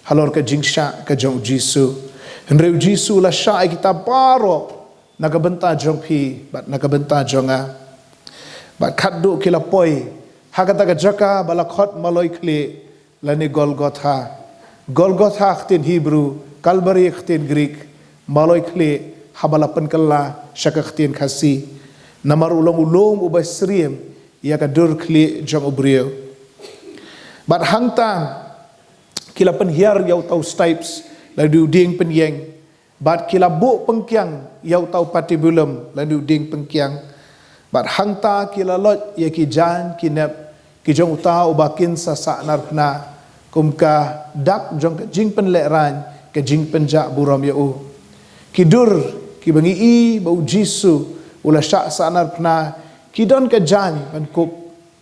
halor ka jingshah ka jong u Jisu. Hynrei u Jisu u la shah ïa kita baroh na ka bynta jong phi bad na ka bynta jong nga. Bad khatduh ki la poi ha kata ka jaka ba la khot Maloi Khlieh lane Golgotha. Golgotha ha ka ktien Hebru, Kalbari ha ka ktien Greek, Maloi Khlieh haba la pynkylla sha ka ktien Khasi. Namar u long u lum uba syriem ïa ka dur khlieh jong u briew. Bad hangta ki la pynhiar ïa uta u stipes lane u dieng pynïeng. Bad ki la buh pyngkiang ïa uta u patibulum lane u dieng pyngkiang. Bad hangta ki la loit ïa ki jaiñ ki nep ki jong uta uba kin sa sahnarphna, kum ka dak jong ka jingpynlehraiñ, ka jingpynjah burom ïa u. Ki dur kiba ngi i ba u Jisu u la shah sahnarphna, ki don ka jaiñ ban kup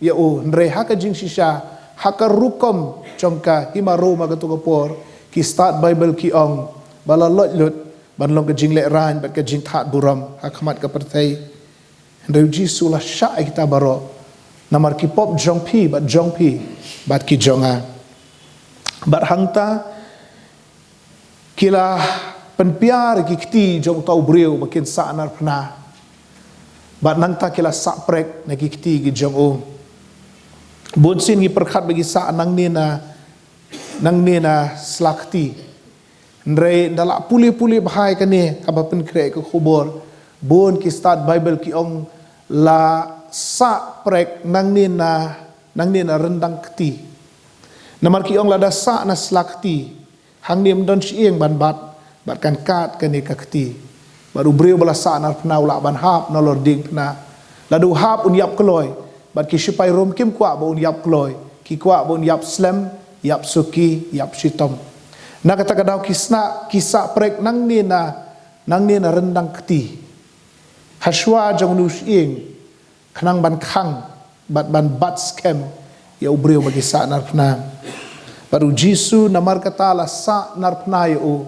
ïa u, hynrei ha ka jingshisha, ha ka rukom jong ka hima Rom ha kato ka por, ki stad Baibl ki ong ba la loit lut ban long ka jinglehraiñ bad ka jingthad burom ha khmat ka pyrthei. Hynrei u Jisu u la shah ïa kita baroh namar ki pop jong phi bad jong phi bad ki jong nga. Bad hangta ki la pynpiar ïa ki kti jong uta u briew ba kin sahnarphna. Bad nangta ki la sahprek na ki kti ki jong u. Bun sien ngi pyrkhat ba ki sah nangne na, nangne na sla kti. Hynrei ynda lah pule pule bha ïa kane kaba pynkhreh ka khubor, bun ki stad Baibl ki ong la sah prek nangne na, nangne na ryndang kti. Namar ki ong lada sah na sla kti, hangne ym don shyieng ban bat, bad kan kat kane ka kti. Bad u briew ba la sah narphna u lah ban hap nalor diengphna. Lada u hap un ïap kloi, bad ki shipai Rom kim kwah ba un ïap kloi, ki kwah ba un ïap slem, ïap suki, ïap shitom. Na kata ka daw ki sah, ki sah prek nangne na, nangne na ryndang kti. Hashwa jong une u shyieng, khnang ban khang bad ban bat skhem ïa u briew ba ki sah narphna. Bad u Jisu namar kata la sah narphna ïa u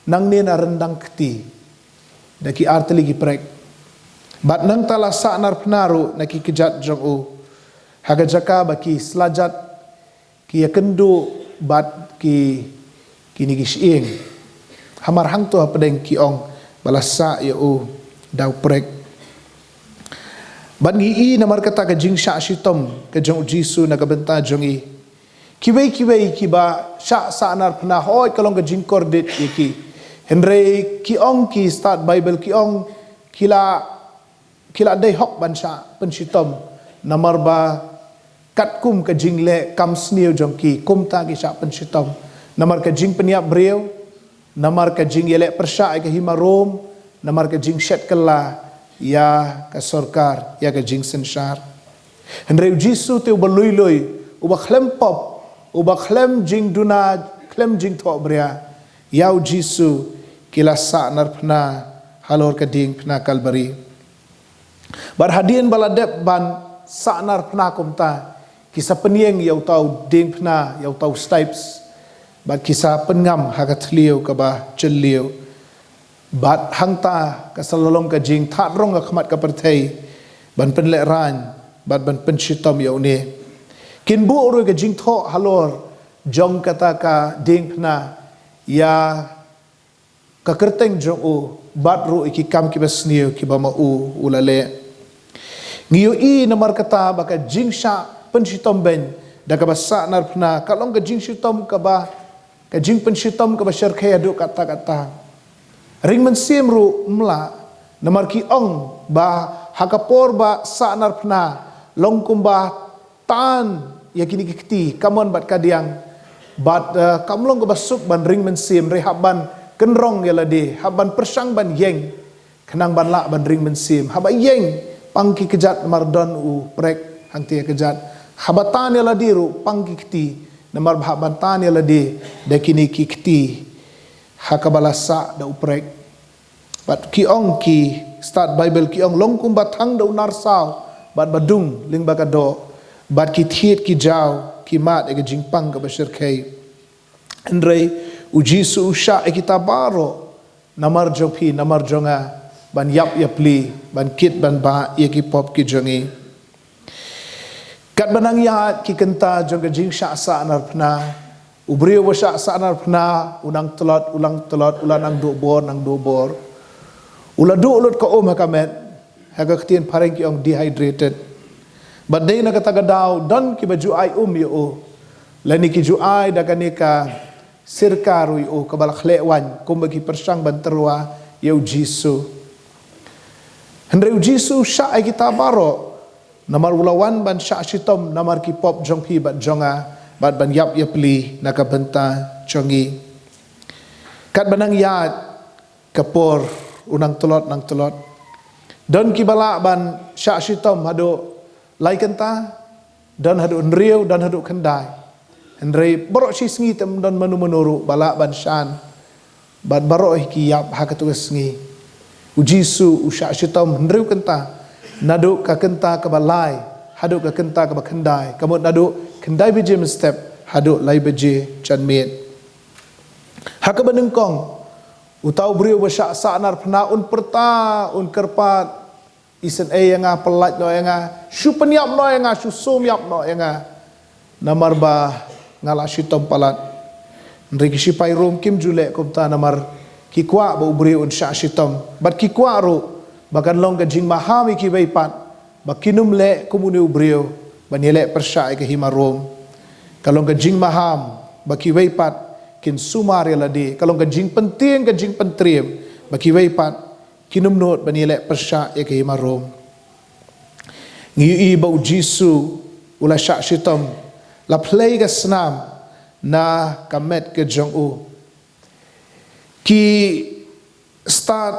nangne na ryndang kti da ki artylli ki prek. Bad nangta la sah narphna ruh na ki kjat jong u, ha ka jaka ba ki slajat, ki ïakynduh bad ki, kine ki shyieng. Hamar hangto hapdeng ki ong ba la sah ïa u da u prek. Bad ngi i namar kata ka jingshah shitom ka jong u Jisu na ka bynta jong ngi. Kiwei kiwei kiba shah sah narphna, hooid ka long ka jingkordit ïa ki. Hynrei ki ong ki stad Baibl ki ong ki la, ki la dei hok ban shah pynshitom. Namar ba katkum ka jingleh kam sniew jong ki, kumta ki shah pynshitom. Namar ka jingpynïap briew, namar ka jingïaleh pyrshah ïa ka hima Rom, namar ka jingshet kylla ïa ka sorkar, ïa ka jingsynshar. Hynrei u Jisu te uba lui lui, uba khlem pop, uba khlem jingduna, khlem jingthohbria, ïa u Jisu ki la sah narphna halor ka diengphna Kalbari. Bad hadien ba la dep ban sah narphna kumta, ki sa pynïeng ïa uta u diengphna, ïa uta u stipes. Bad ki sa pynngam ha ka thliew kaba jylliew. Bad hangta ka sa la long ka jingthad rong ha khmat ka pyrthei ban pynlehraiñ bad ban pynshitom ïa une. Kin buh ruh ka jingthoh halor jong kata ka diengphna ïa ka kyrteng jong u, bad ruh ïa ki kam kiba sniew kiba ma u u la leh. Ngi ïohi namar kata ba ka jingshah pynshitom beiñ da kaba sah narphna ka long ka jingshitom kaba, ka jingpynshitom kaba shyrkhei haduh katta katta. Ring mynsiem ruh ym lah, namar ki ong ba ha ka por ba sah narphna long kumba tan ïa kine ki kti, kamon bad kadiang. Bad, eh, kam long kaba suk ban ring mynsiem, hynrei hap ban kynrong ïa lade, hap ban pyrshang ban ïeng, khnang ban lah ban ring mynsiem. Haba ïeng, pang ki kjat namar don u prek hangta ka kjat. Haba tan ïa lade ruh, pang ki kti, namar ba hap ban tan ïa lade da kine ki kti ha kaba la sah da u prek. Bad ki ong ki stad Baibl ki ong long kumba thang da u narsaw, bad ba dung lyngba ka doh, bad ki thied ki jaw, ki mad ïa ka jingpang kaba shyrkhei. Hynrei u Jisu u shah ïa kita baroh, namar jong phi, namar jong nga, ban ïap ïapli, ban kit ban bah ïa ki pop ki jong ngi. Katba nang ïaid ki kynta jong ka jingshah sah narphna, u briew ba shah sah narphna, u nang tlot, u nang tlot, u la nang duh bor, nang duh bor. U la duh lut ka um ha ka met, ha ka ktien phareng ki ong dehydrated. Bad dei na kata ka daw, don kiba ju ai um ïa u. Lane ki ju ai da kane ka sirka ruh ïa u kaba la khleh waiñ, kumba ki pyrshang ban tyrwa ïa u Jisu. Hynrei u Jisu u shah ïa kita baroh, namar u la wan ban shah shitom namar ki pop jong phi bad jong nga, bad ban ïap ïapli na ka bynta jong ngi. Katba nang ïaid ka por, u nang tlot, nang tlot. Don kiba lah ban shah shitom haduh lai kynta, don haduh hynriew, don haduh khyndai. Hynrei baroh shi sngi te ym don mano mano ruh ba lah ban shan. Bad baroh hi ki ïap ha katei ka sngi. U Jisu u shah shitom hynriew kynta, naduh ka kynta kaba lai haduh ka kynta kaba khyndai, ka mut naduh khyndai baje mynstep haduh lai baje janmiet. Ha kaba nyngkong, uta u briew ba shah sah narphna un pyrta, un kyrpad, isynei ïa nga, pyllait noh ïa nga, shu pynïap noh ïa nga, shu sum ïap noh ïa nga, namar ba nga la shitom palat. Hynrei ki shipai Rom kim ju leh kumta, namar ki kwah ba u briew un shah shitom. Bad ki kwah ruh ba kan long ka jingmaham ïa kiwei pat, ba kin ym leh kum une u briew, ban ïaleh pyrshah ïa ka hima Rom. Ka long ka jingmaham ba kiwei pat kin sumar ïa lade. Ka long ka jingpyntieng, ka jingpyntriem ba kiwei pat kin ym nud ban ïaleh pyrshah ïa ka hima Rom. Ngi ïohi ba u Jisu u la shah shitom, la plie ka snam na ka met ka jong u. Ki stad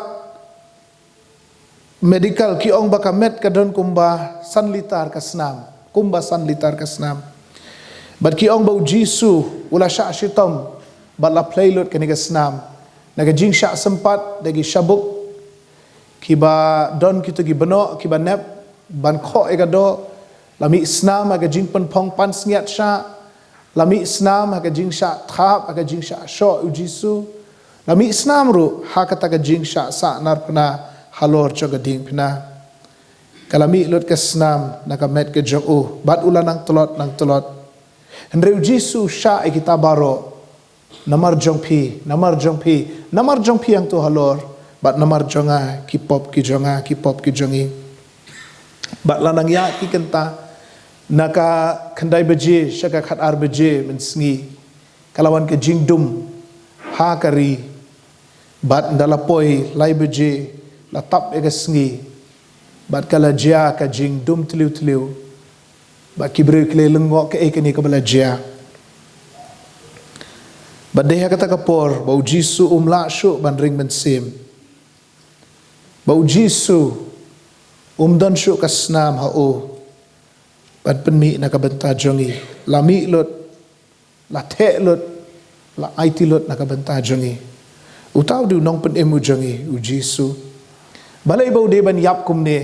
medical ki ong ba ka met ka don kumba san litar ka snam, kumba san litar ka snam. Bad ki ong ba u Jisu u la shah shitom bad la plie lut kane ka snam. Na ka jingshah sympat da ki shabuk kiba don kito ki bnoh kiba nep ban khoh ïa ka doh, la mih snam ha ka jingpynphong pansngiat shah, la mih snam ha ka jingshah thap, ha ka jingshah shoh u Jisu, la mih snam ruh ha kata ka jingshah sah narphna halor jong ka diengphna. Ka la mih lut ka snam na ka met ka jong u bad u la nang tlot, nang tlot. Hynrei u Jisu u shah ïa kita baroh, namar jong phi, namar jong phi, namar jong phi hangto halor, bad namar jong nga ki pop ki jong nga, ki pop ki jong ngi. Bad la nang ïaid ki kynta, na ka khyndai baje sha ka khatar baje mynsngi, ka la wan ka jingdum ha ka ri. Bad ynda la poi lai baje, la tap ïa ka sngi, bad ka la jia ka jingdum tliw tliw. Bad ki briew ki la lyngngoh kaei kane kaba la jia. Bad dei ha kata ka por ba u Jisu um lah shuh ban ring mynsiem, ba u Jisu um don shuh ka snam ha u ban pynmih na ka bynta jong ngi. La mih lut, la theh lut, la aiti lut na ka bynta jong ngi. Uta u dei u nongpynim u jong ngi, u Jisu. Balei ba u dei ban ïap kumne?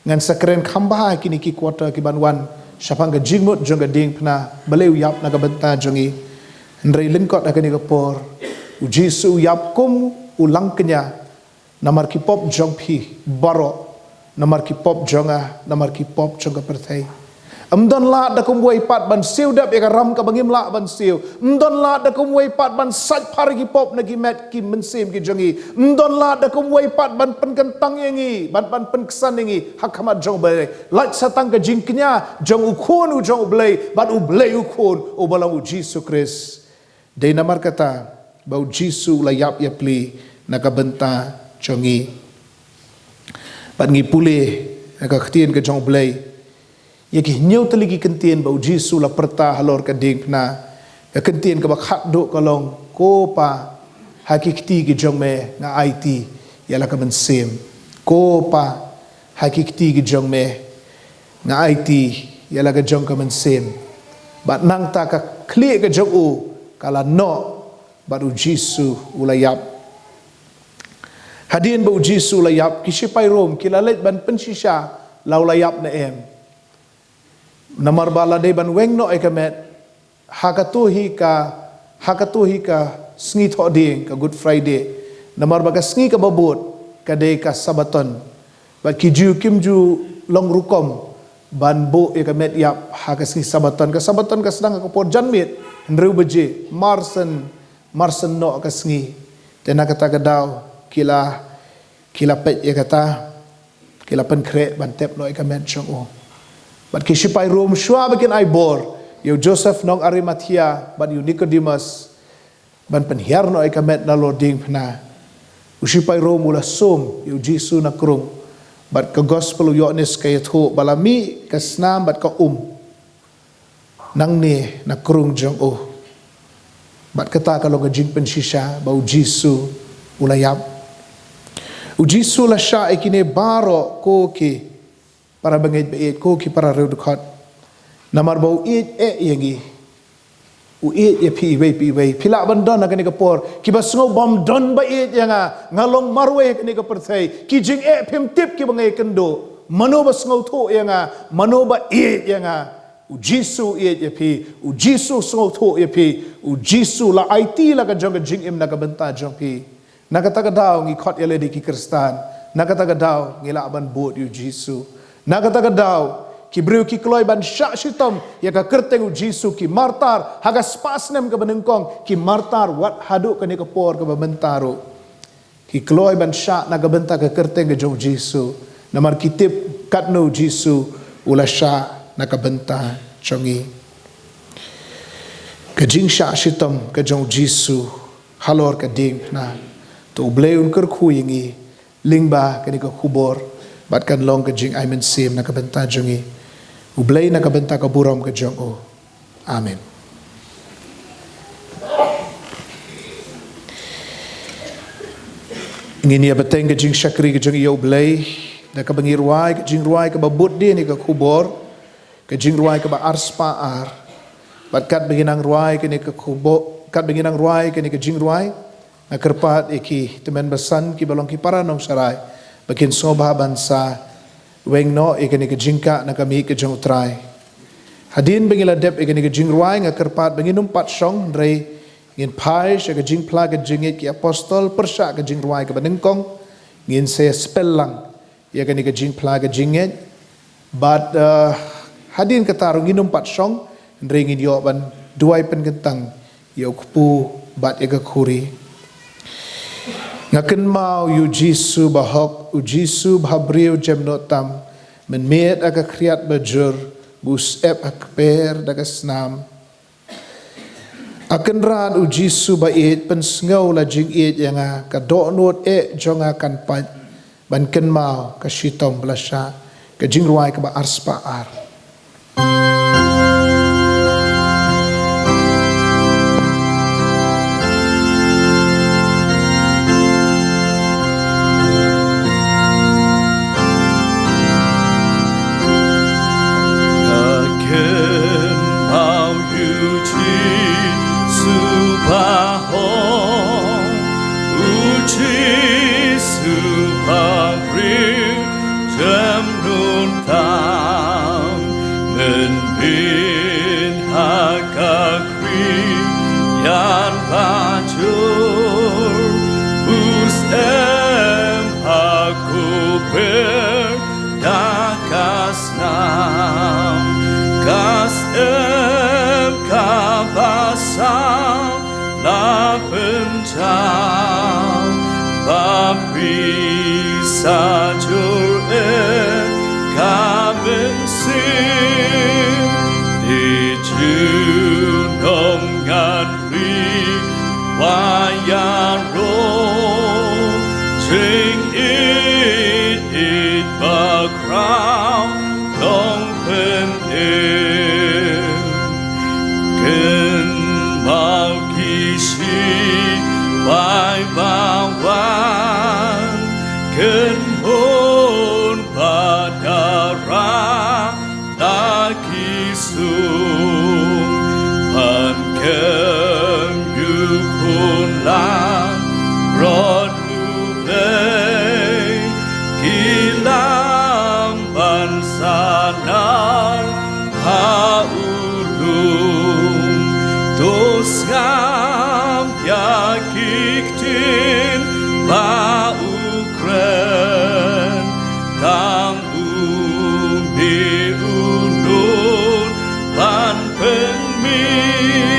Ngan sa kren kham bha ha kine ki quarter ki ban wan shaphang ka jingmut jong ka diengphna, balei u ïap na ka bynta jong ngi. Hynrei lyngkot ha kane ka por, u Jisu u ïap kum u langkñia, namar ki pop jong phi baroh, namar ki pop jong nga, namar ki pop jong ka pyrthei. Ym don lad da kumwei pat ban siew dep ïa ka ram kaba ngim lah ban siew. Ym don lad da kumwei pat ban sait phar ïa ki pop na ki met ki mynsiem ki jong ngi. Ym don lad da kumwei pat ban pynkyntang ïa ngi, ban, ban pynksan ïa ngi ha khmat jong u Blei. Lait sa tang ka jingkñia jong u Khun u jong u Blei, bad u Blei u Khun uba long u Jisu Khrist. Dei namar kata ba u Jisu u la ïap ïapli na ka bynta jong ngi. Bad ngi pule ha ka ktien ka jong u Blei ïa ki hynñiew tylli ki kyntien ba u Jisu u la pyrta halor ka diengphna. Ka kyntien kaba khatduh ka long, Ko Pa, ha ki kti ki jong me nga aiti ïa la ka mynsiem. Ko Pa, ha ki kti ki jong me nga aiti ïa la ka jong ka mynsiem. Bad nangta ka khlieh ka jong u ka la noh, bad u Jisu u la ïap. Hadien ba u Jisu u la ïap, ki shipai Rom ki la leit ban pynshisha la u la ïap ne em. Namar ba la dei ban weng noh ïa ka met ha kato hi ka, ha kato hi ka sngi Thohdieng, ka Good Friday. Namar ba ka sngi kaba bud ka dei ka Sabaton. Bad ki Jiw kim ju long rukom ban buh ïa ka met ïap ha ka sngi Sabaton. Ka Sabaton ka sdang ha ka por janmiet hynriew baje, marshen, marshen noh ka sngi. Te na kata ka daw ki la, ki la peit ïa kata, ki la pynkhreh ban tep noh ïa ka met jong u. Bad ki shipai Rom shuwa ba kin ai bor ïa u Joseph nong Arimathea bad ïa u Nicodemus ban pynhiar noh ïa ka met nalor diengphna, u shipai Rom u la sum ïa u Jisu na krung. Bad ka Gospel u Ïoannis ka ïathuh ba la mih ka snam bad ka um nangne na krung jong u. Bad kata ka long ka jingpynshisha ba u Jisu u la ïap. U Jisu u la shah ïa kine baroh, ko ki para bangeit ba ïeit, ko ki para riewdkhot. Namar ba u ïeit eh ïa ngi. U ïeit ïa phi iwei pa iwei. Phi lah ban don ha kane ka por kiba sngew bym don ba ïeit ïa nga, nga long marwei ha kane ka pyrthei. Ki jingeh phim tip kiba nga ïakynduh. Mano ba sngewthuh ïa nga, mano ba ïeit ïa nga. U Jisu u ïeit ïa phi, u Jisu u sngewthuh ïa phi, u Jisu u la aiti la ka jong ka jingim na ka bynta jong phi. Na kata ka daw ngi khot ïa lade ki Khristan, na kata ka daw ngi lah ban bud ïa u Jisu. Na kata ka daw ki briew ki kloi ban shah shitom ïa ka kyrteng u Jisu, ki martar ha ka spah snem kaba nyngkong, ki martar wat haduh kane ka por kaba mynta ruh. Ki kloi ban shah na ka bynta ka kyrteng ka jong u Jisu. Namar ki tip katno u Jisu u la shah na ka bynta jong ngi. Ka jingshah shitom ka jong u Jisu halor ka diengphna. To u Blei un kyrkhu ïa ngi lyngba kane ka khubor bad kan long ka jingai mynsiem na ka bynta jong ngi. U Blei na ka bynta ka burom ka jong u. Amen. Ngin ïa bteng ka jingshakri ka jong ngi ïa u Blei da kaba ngi rwai ka jingrwai kaba bud dien ïa ka khubor, ka jingrwai kaba arspah ar. Bad katba ngi nang rwai kane ka khubor, katba ngi nang rwai kane ka jingrwai, nga kyrpad ïa ki tymmen basan kiba long ki para nongshakri ba kin sngewbha ban sa weng noh ïa kane ka jingkah na ka miej ka jong u Trai. Hadien ba ngi la dep ïa kane ka jingrwai, nga kyrpad ba ngin ym pat shong, hynrei ngin phai sha ka jingphla ka jingngeit ki apostol pyrshah ka jingrwai kaba nyngkong. Ngin sa spell lang ïa kane ka jingphla ka jingngeit. Bad, eh, hadien kata ruh ngin ym pat shong, hynrei ngin ïoh ban duwai pynkyntang ïa u kpu bad ïa ka khuri. Nga kynmaw ïa u Jisu bahok, u Jisu ba ha briew jemnud tam, mynmiet ha ka khriat bajur, ba u syep ha kper da ka snam. A Kynrad, u Jisu ba ïeit, pynsngew la jingïeit ïa nga, ka dohnud eh jong nga kan pait ban kynmaw ka shitom ba la shah. Ka jingrwai kaba arspah ar. Kynmaw ïa u Jisu bahok, u Jisu ba ha briew jemnud tam, mynmiet ha ka khriat bajur, u syep ha kper da ka snam, ka syep kaba saw la pynjaw, ba phi sa jur eh ka mynsiem. Dei junom ngan ri wa ïaroh, jingïeit ïeit bakhraw long pynim. Kynmaw ki shipai ba wan, kynhun bad dara na ki sum, ban kem ïa u Khun langbrot U Blei, ki lam ban sa nang ha u lum. To sngap ïa ki ktien ba u kren, tang u mih u lum ban pynmih.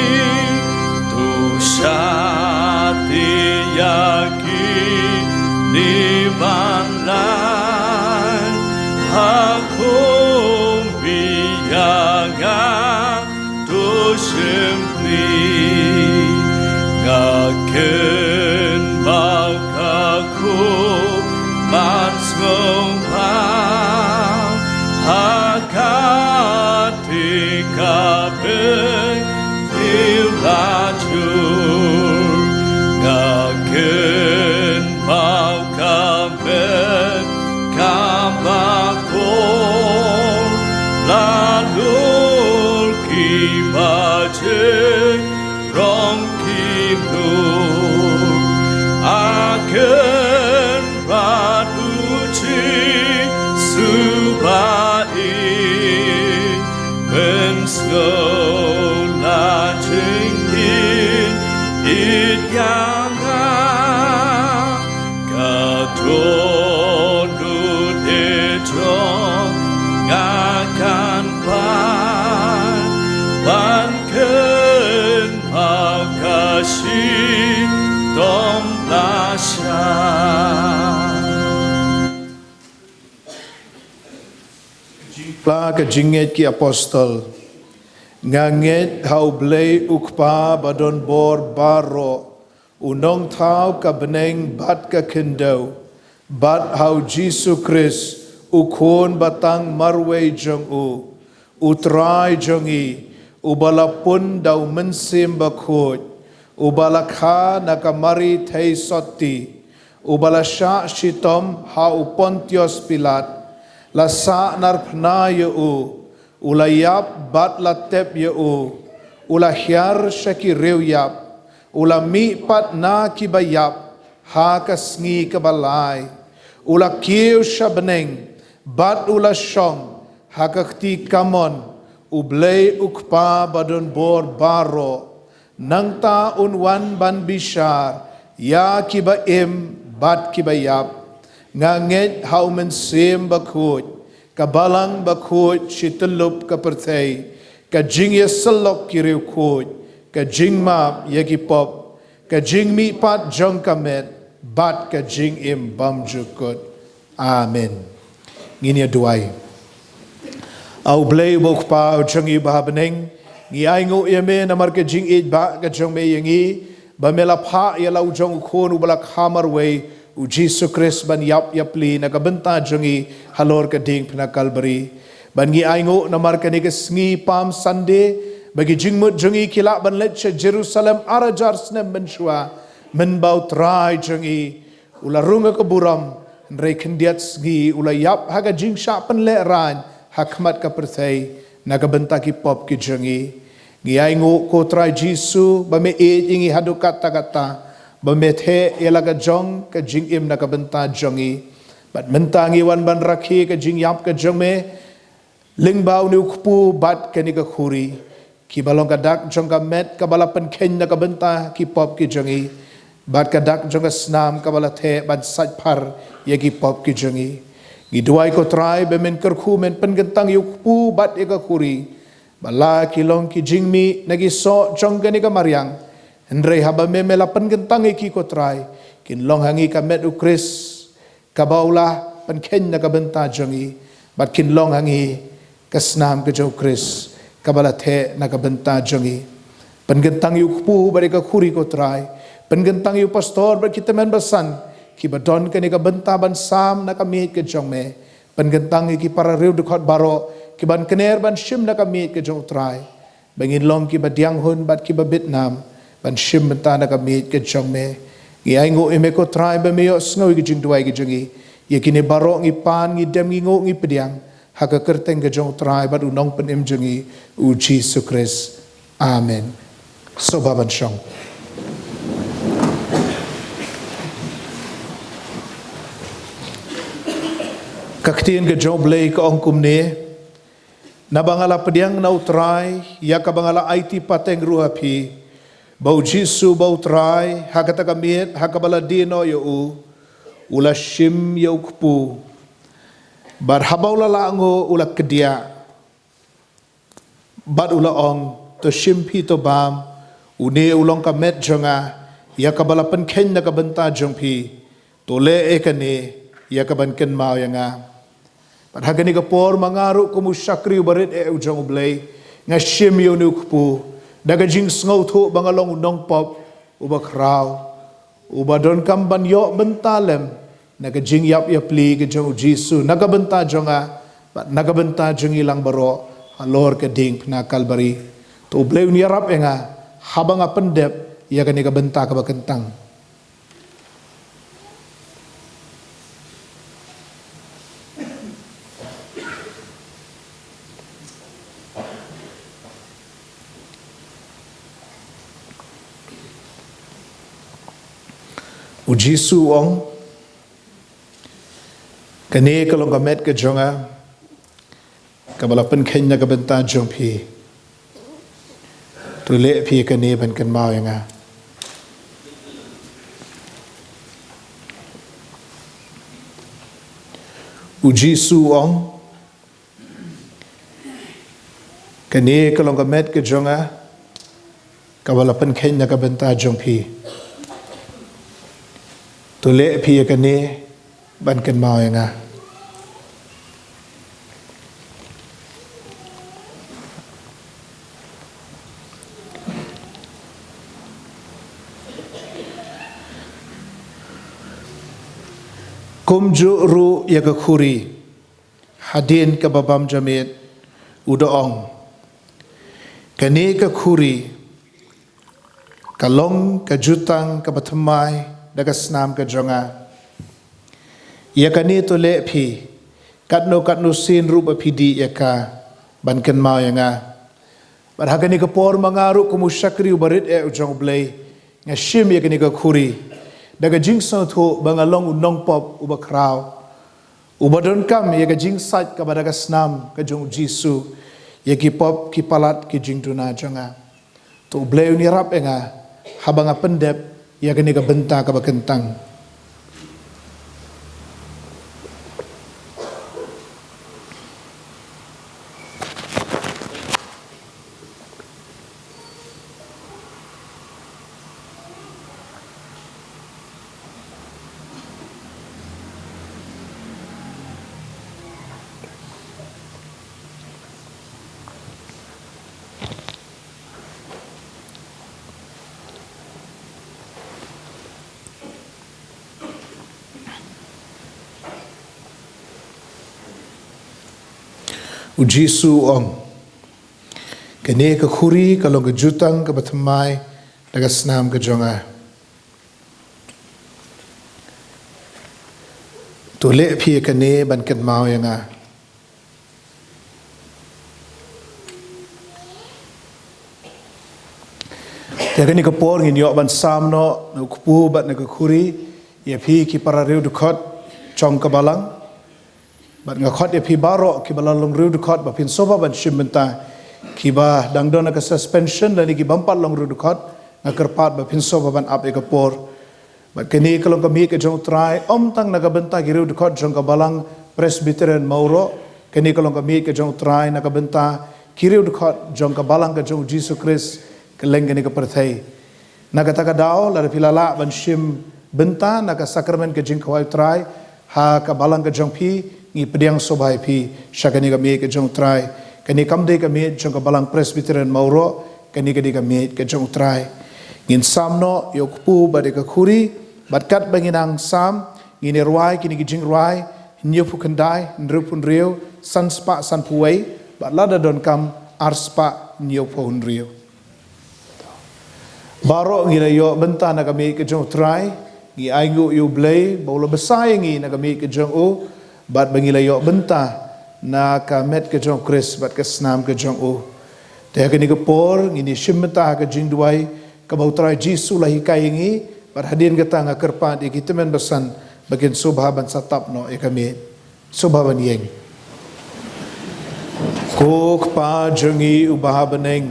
To shati ïa kine ban lait ha khmih ïa nga, to shim pli. Nga kynmaw ka khubor sngewbha ha katei ka bynta la jur. Nga kynmaw ka met kaba kor, la dur ki ba jynrong ki dur. A Kynrad, u Jisu ba ïeit, pynsngew la jingïeit ïeit ïa nga. Ka dohnud eh jong nga kan pan ban kynmaw ka shitom la shah. Jing Pla ka jingngeit ki apostol. Nga ngeit ha U Blei U Kpa ba don bor baroh, U Nongthaw ka bneng bad ka khyndew, bad ha U Jisu Khrist, U Khun ba tang marwei jong U, U Trai jong ngi, uba la pun da U Mynsiem Bakhuid, uba la kha na ka Mari Theisotti, uba la shah shitom ha u Pontius Pilat, la sah narphna ïa u, u la ïap bad la tep ïa u, u la hiar sha ki riewïap, u la mih pat na kiba ïap ha ka sngi kaba lai, u la kiew sha bneng bad u la shong ha ka kti kamon U Blei U Kpa ba don bor baroh. Nangta un wan ban bishar ïa kiba im bad kiba ïap. Nga ngeit ha U Mynsiem Bakhuid, ka Balang Bakhuid shi tyllup ka pyrthei, ka jingïasyllok ki riewkhuid, ka jingmap ïa ki pop, ka jingmihpat jong ka met, bad ka jingim bymjukut. Amen. Ngin ïa duwai. A U Blei uba U Kpa jong ngi ba ha bneng, ngi ainguh ïa me namar ka jingïeit ba ka jong me ïa ngi, ba me la phah ïa la u jong u Khun uba la kha marwei, U Jisu Khrist ban ïap ïapli na ka bynta jong ngi halor ka diengphna Kalbari. Bad ngi ainguh namar kane ka sngi Palm Sunday, ba ki jingmut jong ngi ki lah ban leit sha Jerusalem ar hajar snem mynshuwa, mynba U Trai jong ngi u la rung ha ka burom, hynrei khyndiat sngi u la ïap ha ka jingshah pynlehrain ha khmat ka pyrthei na ka bynta ki pop ki jong ngi. Ngi ainguh ko Trai Jisu ba me ïeit ïa ngi haduh katta katta, ba me theh ïa la ka jong ka jingim na ka bynta jong ngi. Bad mynta ngi wan ban rakhe ka jingïap ka jong me, lyngba une u kpu bad kane ka khuri, kiba long ka dak jong ka met kaba la pynkheiñ na ka bynta ki pop ki jong ngi, bad ka dak jong ka snam kaba la theh ban sait phar ïa ki pop ki jong ngi. Ngi duwai ko Trai ba men kyrkhu men pynkyntang ïa u kpu bad ïa ka khuri, ba la ki long ki jingmih na ki soh jong kane ka mariang. Hynrei haba me me la pynkyntang ïa ki ko Trai, kin long ha ngi ka met U Khrist kaba u la pynkheiñ na ka bynta jong ngi, bad kin long ha ngi ka snam ka jong U Khrist kaba la theh na ka bynta jong ngi. Pynkyntang ïa u kpu bad ïa ka khuri ko Trai. Pynkyntang ïa u pastor bad ki tymmen basan kiba don kane ka bynta ban sam na ka miej ka jong me. Pynkyntang ïa ki para riewdkhot baroh kiban kner ban shim na ka miej ka jong U Trai, ba ngin long kiba diang hun bad kiba bit nam ban shim bynta na ka miej ka jong me. Ngi ainguh ïa me ko Trai ba me ïohsngew ïa ki jingduwai ki jong ngi. Ïa kine baroh ngi pan, ngi dem, ngi nguh, ngi pdiang ha ka kyrteng ka jong U Trai bad U Nongpynim jong ngi, U Jisu Khrist. Amen. Sngewbha ban shong. Ka ktien ka jong U Blei ka ong kumne: Naba nga la pdiang na U Trai ïa kaba nga la aiti pateng ruh ha phi, ba U Jisu ba U Trai, ha kata ka miet ha kaba la die noh ïa u, u la shim ïa u kpu. Bad haba u la lah nguh, u la kdiah, bad u la ong: To shim phi, to bam, une u long ka met jong nga, ïa kaba la pynkheiñ na ka bynta jong phi. To leh ïa kane ïa kaban kynmaw ïa nga. Bad ha kane ka por, ma nga ruh kum u shakri uba rit eh u jong U Blei, nga shim ïa une u kpu da ka jingsngewthuh ba nga long u nongpop uba khraw, uba donkam ban ïoh bynta lem na ka jingïap ïapli ka jong U Jisu na ka bynta jong nga bad na ka bynta jong ngi lang baroh halor ka diengphna Kalbari. To U Blei un ïarap ïa nga haba nga pyndep ïa kane ka bynta kaba kyntang. U Jisu u ong: Kane ka long ka met ka jong nga, kaba la pynkheiñ na ka bynta jong phi. To leh phi kane ban kynmaw ïa nga. U Jisu u ong: Kane ka long ka met ka jong nga, kaba la pynkheiñ na ka bynta jong phi. To leh phi ïa kane ban kynmaw ïa nga. Kumjuh ruh ïa ka khuri, hadien kaba bam jamiet, u da ong, "Kane ka khuri ka long ka jutang kaba thymmai da ka snam ka jong nga. Ïa kane to leh phi katno katno sien ruh ba phi dih ïa ka, ban kynmaw ïa nga." Bad ha kane ka por ma nga ruh kum u shakri uba rit eh u jong U Blei, nga shim ïa kane ka khuri da ka jingsngewthuh ba nga long u nongpop uba khraw, uba donkam ïa ka jingsait kaba da ka snam ka jong U Jisu ïa ki pop ki palat ki jingduna jong nga. To U Blei un ïarap ïa nga haba nga pyndep ïa kane ka bynta kaba kyntang. U Jisu u ong, "Kane ka khuri ka long ka jutang kaba thymmai da ka snam ka jong nga. To leh phi ïa kane ban kynmaw ïa nga." Te ha kane ka por ngin ïoh ban sam noh na u kpu bad na ka khuri ïa phi ki para riewdkhot jong ka balang. Bad nga khot ïa phi baroh kiba la long riewdkhot ba phin sngewbha ban shim bynta, kiba dang don ha ka suspension lane ki bym pat long riewdkhot, nga kyrpad ba phin sngewbha ban ap ïa ka por. Bad kane ka long ka miej ka jong U Trai, ym tang na ka bynta ki riewdkhot jong ka balang Presbyterian Mawroh, kane ka long ka miej ka jong U Trai na ka bynta ki riewdkhot jong ka balang ka jong U Jisu Khrist kylleng kane ka pyrthei. Na kata ka daw, lada phi la lah ban shim bynta na ka sakramen ka jingkhawai U Trai ha ka balang ka jong phi, ngi pdiang sngewbha ïa phi sha kane ka miej ka jong U Trai. Kane kam dei ka miej jong ka balang Presbyterian Mawroh, kane ka dei ka miej ka jong U Trai. Ngin sam noh ïa u kpu bad ïa ka khuri, bad katba ngin nang sam, ngin ïa rwai kine ki jingrwai: hynñiewphew khyndai, hynriewphew hynriew, san spah sanphew wei, bad lada donkam, ar spah hynñiewphew hynriew. Baroh ngi la ïoh bynta na ka miej ka jong U Trai, ngi ainguh ïa U Blei ba u la bsa ïa ngi na ka miej ka jong u, bad ba ngi la ïoh bynta na ka met ka jong U Khrist bad ka snam ka jong u. Te ha kane ka por ngin ïa shim bynta ha ka jingduwai kaba U Trai Jisu u la hikai ïa ngi, bad hadien kata nga kyrpad ïa ki tymmen basan ba kin sngewbha ban sa tap noh ïa ka miej. Sngewbha ban ïeng. Ko Kpa jong ngi uba ha bneng,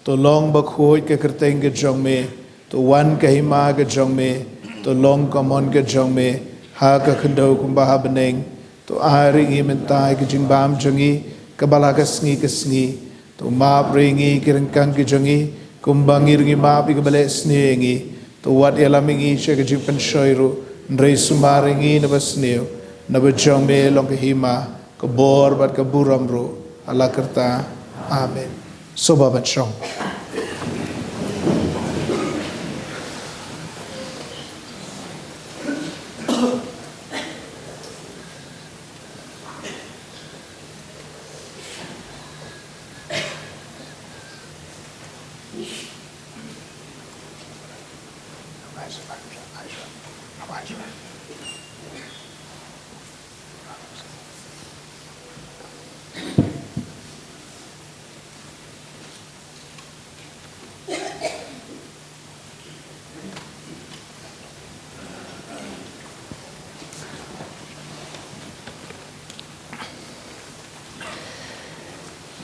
to long bakhuid ka kyrteng ka jong me, to wan ka hima ka jong me, to long ka mon ka jong me ha ka khyndew kumba ha bneng. To ai ruh ïa ngi mynta ïa ka jingbam jong ngi kaba la ka sngi ka sngi. To map ruh ïa ngi ki ryngkang ki jong ngi, kumba ngi ruh ngi map ïa kiba leh sniew ïa ngi. To wat ïalam ïa ngi sha ka jingpynshoi ruh, hynrei sumar ïa ngi na basniew, naba jong me long ka hima, ka bor bad ka burom ruh, ha la karta. Amen. Sngewbha ban shong.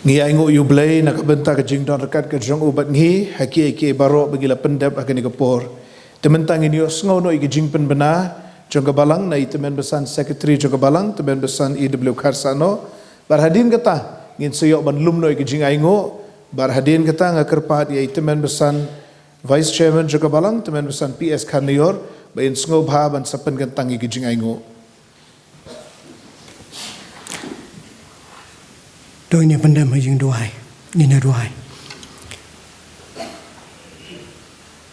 Ngi ainguh ïa U Blei na ka bynta ka jingdon ryngkat ka jong u bad ngi ha kiei kiei baroh ba ngi la pyndep ha kane ka por. Te mynta ngin ïohsngew noh ïa ka jingpynbna jong ka balang na i tymmen basan secretary jong ka balang, tymmen basan E W Kharsano. Bad hadien kata ngin sa ïoh ban lum noh ïa ka jingainguh. Bad hadien kata nga kyrpad ïa i tymmen basan Vice Chairman jong ka balang, tymmen basan P S Kharnaior, ba in sngewbha ban sa pynkyntang ïa ka jingainguh. To ngin ïa pyndem ha jingduwai, ngin ïa duwai.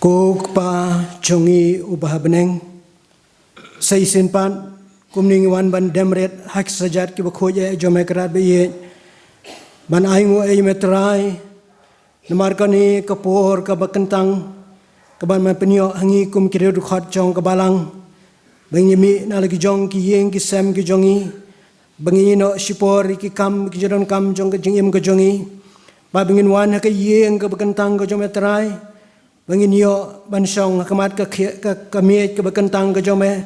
Ko Kpa jong ngi uba ha bneng, sa shisien pat Kumne ngi wan ban dem rit ha ki kjat kiba khuid eh jong me, Kynrad ba ïeit, ban ainguh ïa me Trai. Namar kane ka por kaba kyntang kaban me pynïoh ha ngi kum ki riewdkhot jong ka Balang, ba ngin ïa mih na la ki jong ki ïing ki sem ki jong ngi, ba ngin ïoh shipor ïa ki kam, ki jingdonkam jong ka jingim ka jong ngi. Ba, ba ngin wan ha ka ïing kaba kyntang ka jong me Trai, ba ngin ïoh ban shong ha khmat ka khie-, ka, ka miej kaba kyntang ka jong me,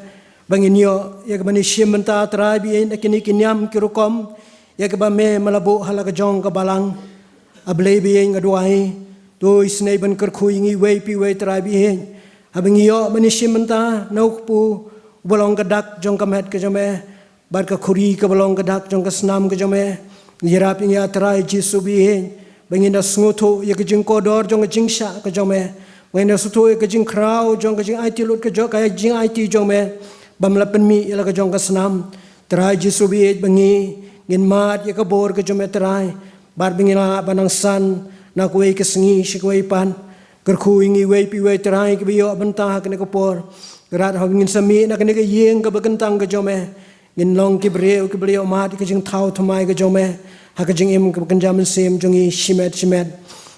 ba ngin ïoh ïa kaban ïashim bynta Trai ba ïeit na kine ki niam ki rukom ïa kaba me me la buh ha la ka jong ka Balang. A Blei ba ïeit, nga duwai, to isynei ban kyrkhu ïa ngi iwei pa iwei Trai ba ïeit, haba ngi ïoh ban ïashim bynta na U Kpu uba long ka dak jong ka met ka jong me bad ka khuri kaba long ka dak jong ka snam ka jong me. Ïarap ïa ngi, A Trai Jisu ba ïeit, ba ngin da sngewthuh ïa ka jingkordor jong ka jingshah ka jong me, ba ngin da sngewthuh ïa ka jingkhraw jong ka jingaiti lut ka jong, ka jingaiti jong me, ba me la pynmih ïa la ka jong ka snam. Trai Jisu ba ïeit, ba ngi ngin mad ïa ka bor ka jong me Trai, bad ba ngin lah ban nang san na kawei ka sngi sha kawei pat. Kyrkhu ïa ngi iwei pa iwei Trai kiba ïoh bynta ha kane ka por. Kynrad, haba ngin sa mih na kane ka ïing kaba kyntang ka jong me, ngin long ki briew kiba la ïoh mad ïa ka jingthaw thymmai ka jong me ha ka jingim kaba kynja mynsiem jong ngi shimet shimet.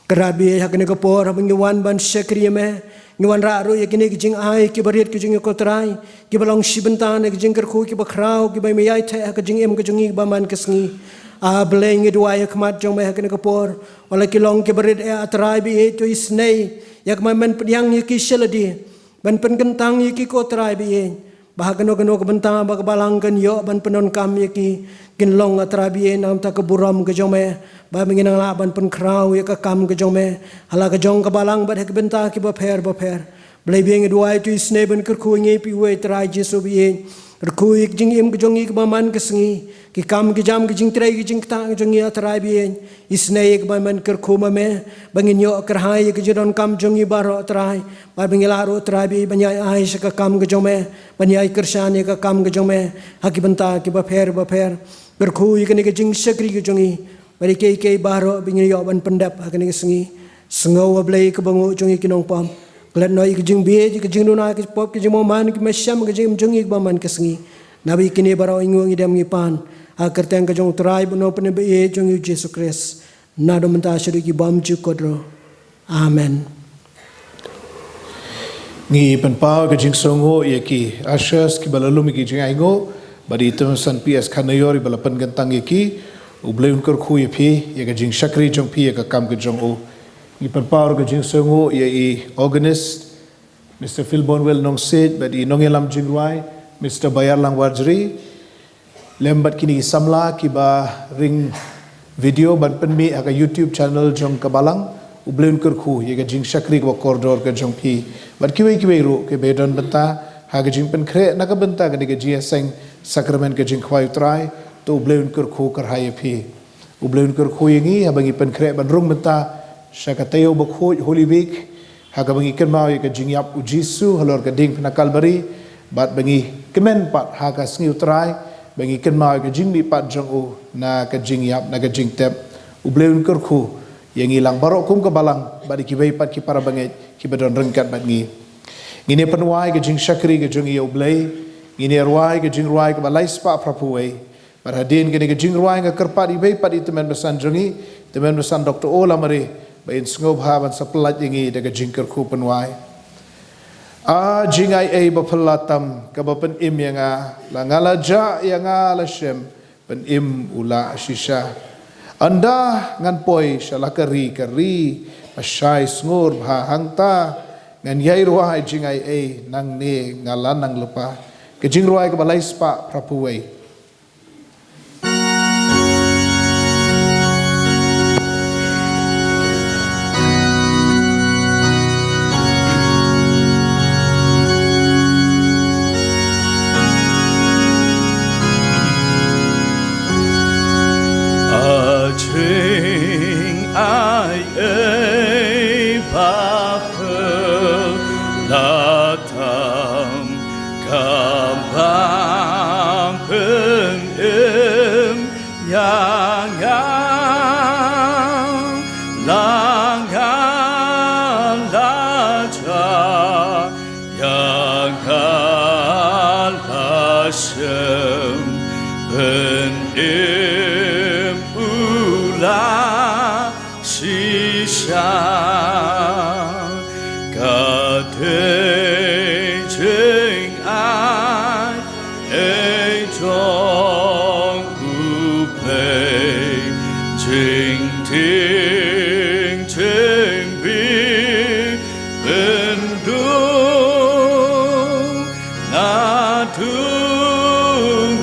Kynrad ba ïeit, ha kane ka por haba ngi wan ban shakri ïa me, ngi wanrah ruh ïa kine ki jingai kiba rit ki jong ngi ko Trai, kiba long shi bynta na ki jingkyrkhu kiba khraw kiba me ïai theh ha ka jingim ka jong ngi ba man ka sngi. A Blei, ngi duwai ha khmat jong me ha kane ka por, wat la ki long kiba rit eh, A Trai ba ïeit, to isynei ïa ka ban men pdiang ïa ki sha lade, ban pynkyntang ïa ki ko Trai ba ïeit, ba ha kano kano ka bynta ba ka Balang kan ïoh ban pyndonkam ïa ki, kin long, A Trai ba ïeit, na ka bynta ka burom ka jong me, ba ngin nang lah ban pynkhraw ïa ka kam ka jong me ha la ka jong ka Balang bad ha ki bynta kiba pher ba pher. Blei ba ïeit, ngi duwai, to isynei ban kyrkhu ïa ngi pa iwei Trai Jisu ba ïeit. Kyrkhu ïa ka jingim ka jong ngi kaba man ka sngi, ki kam ki jam, ki jingtrei ki jingktah ka jong ngi, A Trai ba ïeit. Isynei ïa ka ban men kyrkhu ma me, ba ngin ïoh kyrhai ïa ka jingdonkam jong ngi baroh Trai, bad ba ngin lah ruh Trai ba ïeit ban ïai ai sha ka kam ka jong me, ban ïai kyrshan ïa ka kam ka jong me ha ki bynta kiba pher ba pher. Kyrkhu ïa kane ka jingshakri ka jong ngi, bad ïa kiei kiei baroh ba ngin ïoh ban pyndep ha kane ka sngi. Sngew, A Blei, ka bynguh jong ngi ki nongpop. Klet noh ïa ka jingbieit, ïa ka jingduna, ïa ka jingpop, ïa ka jingmane, ïa ka mynsiem, ïa ka jingim jong ngi kaba man ka sngi, naba ïa kine baroh ngi nguh ngi dem ngi pan ha ka kyrteng ka jong U Trai bad U Nongpynim ba ïeit jong ngi U Jisu Khrist, naduh mynta shaduh ki bymjukut ruh. Amen. Ngi pynpaw ka jingsngewnguh ïa ki ushers kiba la lum ïa ki jingainguh, bad i Tymmen San P S Khanaior iba la pynkyntang ïa ki. U Blei un kyrkhu ïa phi ïa ka jingshakri jong phi ïa ka kam ka jong u. Ngi pynpaw ka jingsngewnguh ïa i organist, Mister Philbonwell Nongsiej, bad i nongïalam jingrwai, Mister Bayarlang Warjri, lem bad kine ki samla kiba ring video ban pynmih ha ka YouTube channel jong ka Balang. U Blei un kyrkhu ïa ka jingshakri kaba kordor ka jong phi, bad kiwei kiwei ruh kiba don bynta ha ka jingpynkhreh na ka bynta kane ka jingïaseng sakramen ka jingkhwai U Trai. To U Blei un kyrkhu kyrhai ïa phi. U Blei un kyrkhu ïa ngi haba ngi pynkhreh ban rung bynta sha ka taïew bakhuid Holy Week, ha kaba ngi kynmaw ïa ka jingïap U Jisu halor ka diengphna Kalbari, bad ba ngi kmen pat ha ka sngi U Trai, ba ngi kynmaw ïa ka jingmihpat jong u na ka jingïap, na ka jingtep. U Blei un kyrkhu ïa ngi lang baroh kum ka Balang, bad ïa kiwei pat ki para bangeit kiba don ryngkat bad ngi. Ngin ïa pynwai ka jingshakri ka jong ngi ïa U Blei. Ngin ïa rwai ka jingrwai kaba lai spah phra phew wei. Bad hadien kane ka jingrwai nga kyrpad ïa iwei pat i tymmen basan jong ngi, tymmen basan Doktor O. Lamare, ba in sngewbha ban sa pyllait ïa ngi da ka jingkyrkhu pynwai. A jingaiei ba phylla tam kaba pynim ïa nga, la nga la jah ïa nga la shem, pynim u la shisha. Ynda ngan poi sha la ka ri ka ri, ba shai sngur bha hangta, ngan ïai rwai jingaiei nangne nga la nang lypa. Ka jingrwai kaba lai spah phra phew wei. A jingaiei ba phylla tam kaba Shem ben im u la shisha ka dei jingai ei jong u Blei, jingtieng jingbieit. Naduh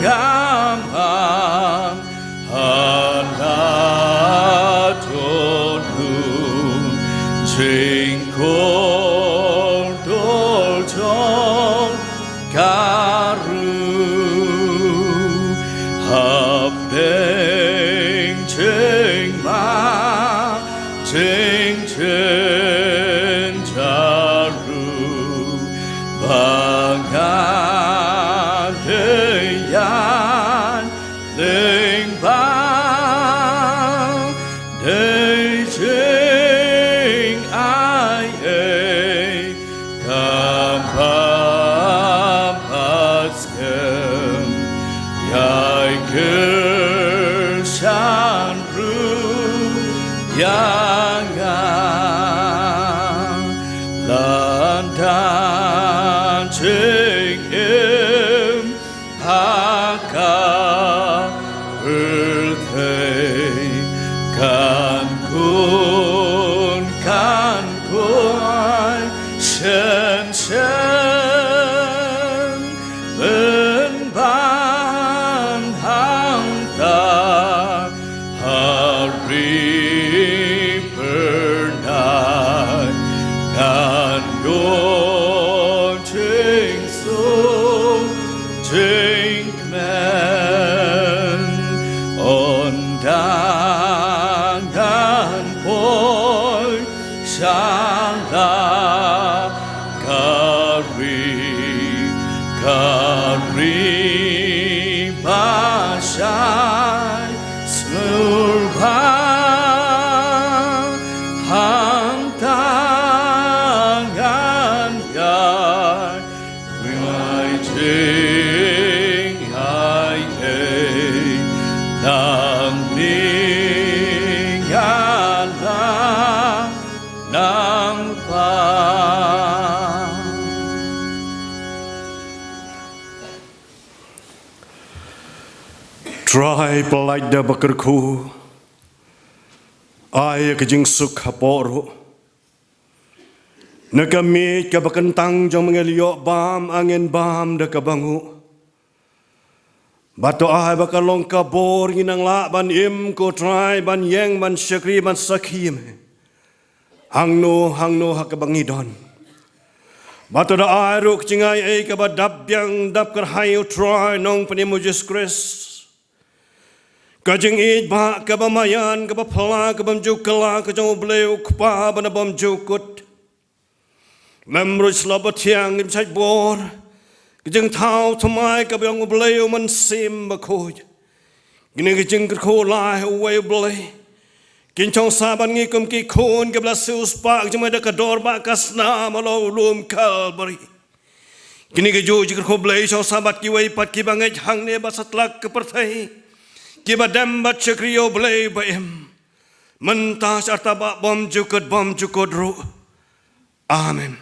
ngam hap ha la dohnud, jingkordor jong ka ruh hapdeng jingma jingjynjar ruh, ba nga dei ïaid lyngba. Dei jingai ei kam pat skhem, ïai kyrshan ruh ïa nga. Lada jingim ha ka pyrthei kan khun kan khuid shen shen, pynban hangta ha ri phyrnai ngan ïoh jingsuk jingkmen. Ynda ngan poi sha la ka ri, ka ri ba shai sngewbha, hangta ngan ïai Wai jing ai ei nang ning ala nang pa. Trai, pyllait da ba kyrkhu, ai ka jingsuk hapoh ruh. Na ka miej kaba kyntang jong me ngi la ïoh bam, angin bam da kaba nguh. Bad to ai ba ka long ka bor ngi nang lah ban im, ko Trai, ban ïeng, ban shakri, ban sakhi ïa me hangno hangno ha kaba ngi don. Bad to da ai ruh ka jingai ei kaba dap biang dap kyrhai, ko Trai, Nongpynim u Jisu Khrist. Ka jingïeit ba kaba maïan, kaba phylla, ka bym ju kylla, ka jong U Blei U Kpa ba na bymjukut. Lem ruh shlap ba thiang, im shait bor ka jingthaw thymmai kaba jong U Blei U Mynsiem Bakhuid. Kine ki jingkyrkhu lai uwei U Blei, kin shong sah bad ngi kum ki khun kiba la siew spah ka jingmai da ka dor ba ka snam halor u lum Kalbari. Kine ki ju jingkyrkhu Blei shong sah bad kiwei pat kiba ngeit hangne bad satlak ka pyrthei, kiba dem bad shakri ïa U Blei ba im, mynta sha arta ba bymjukut bymjukut ruh. Amen.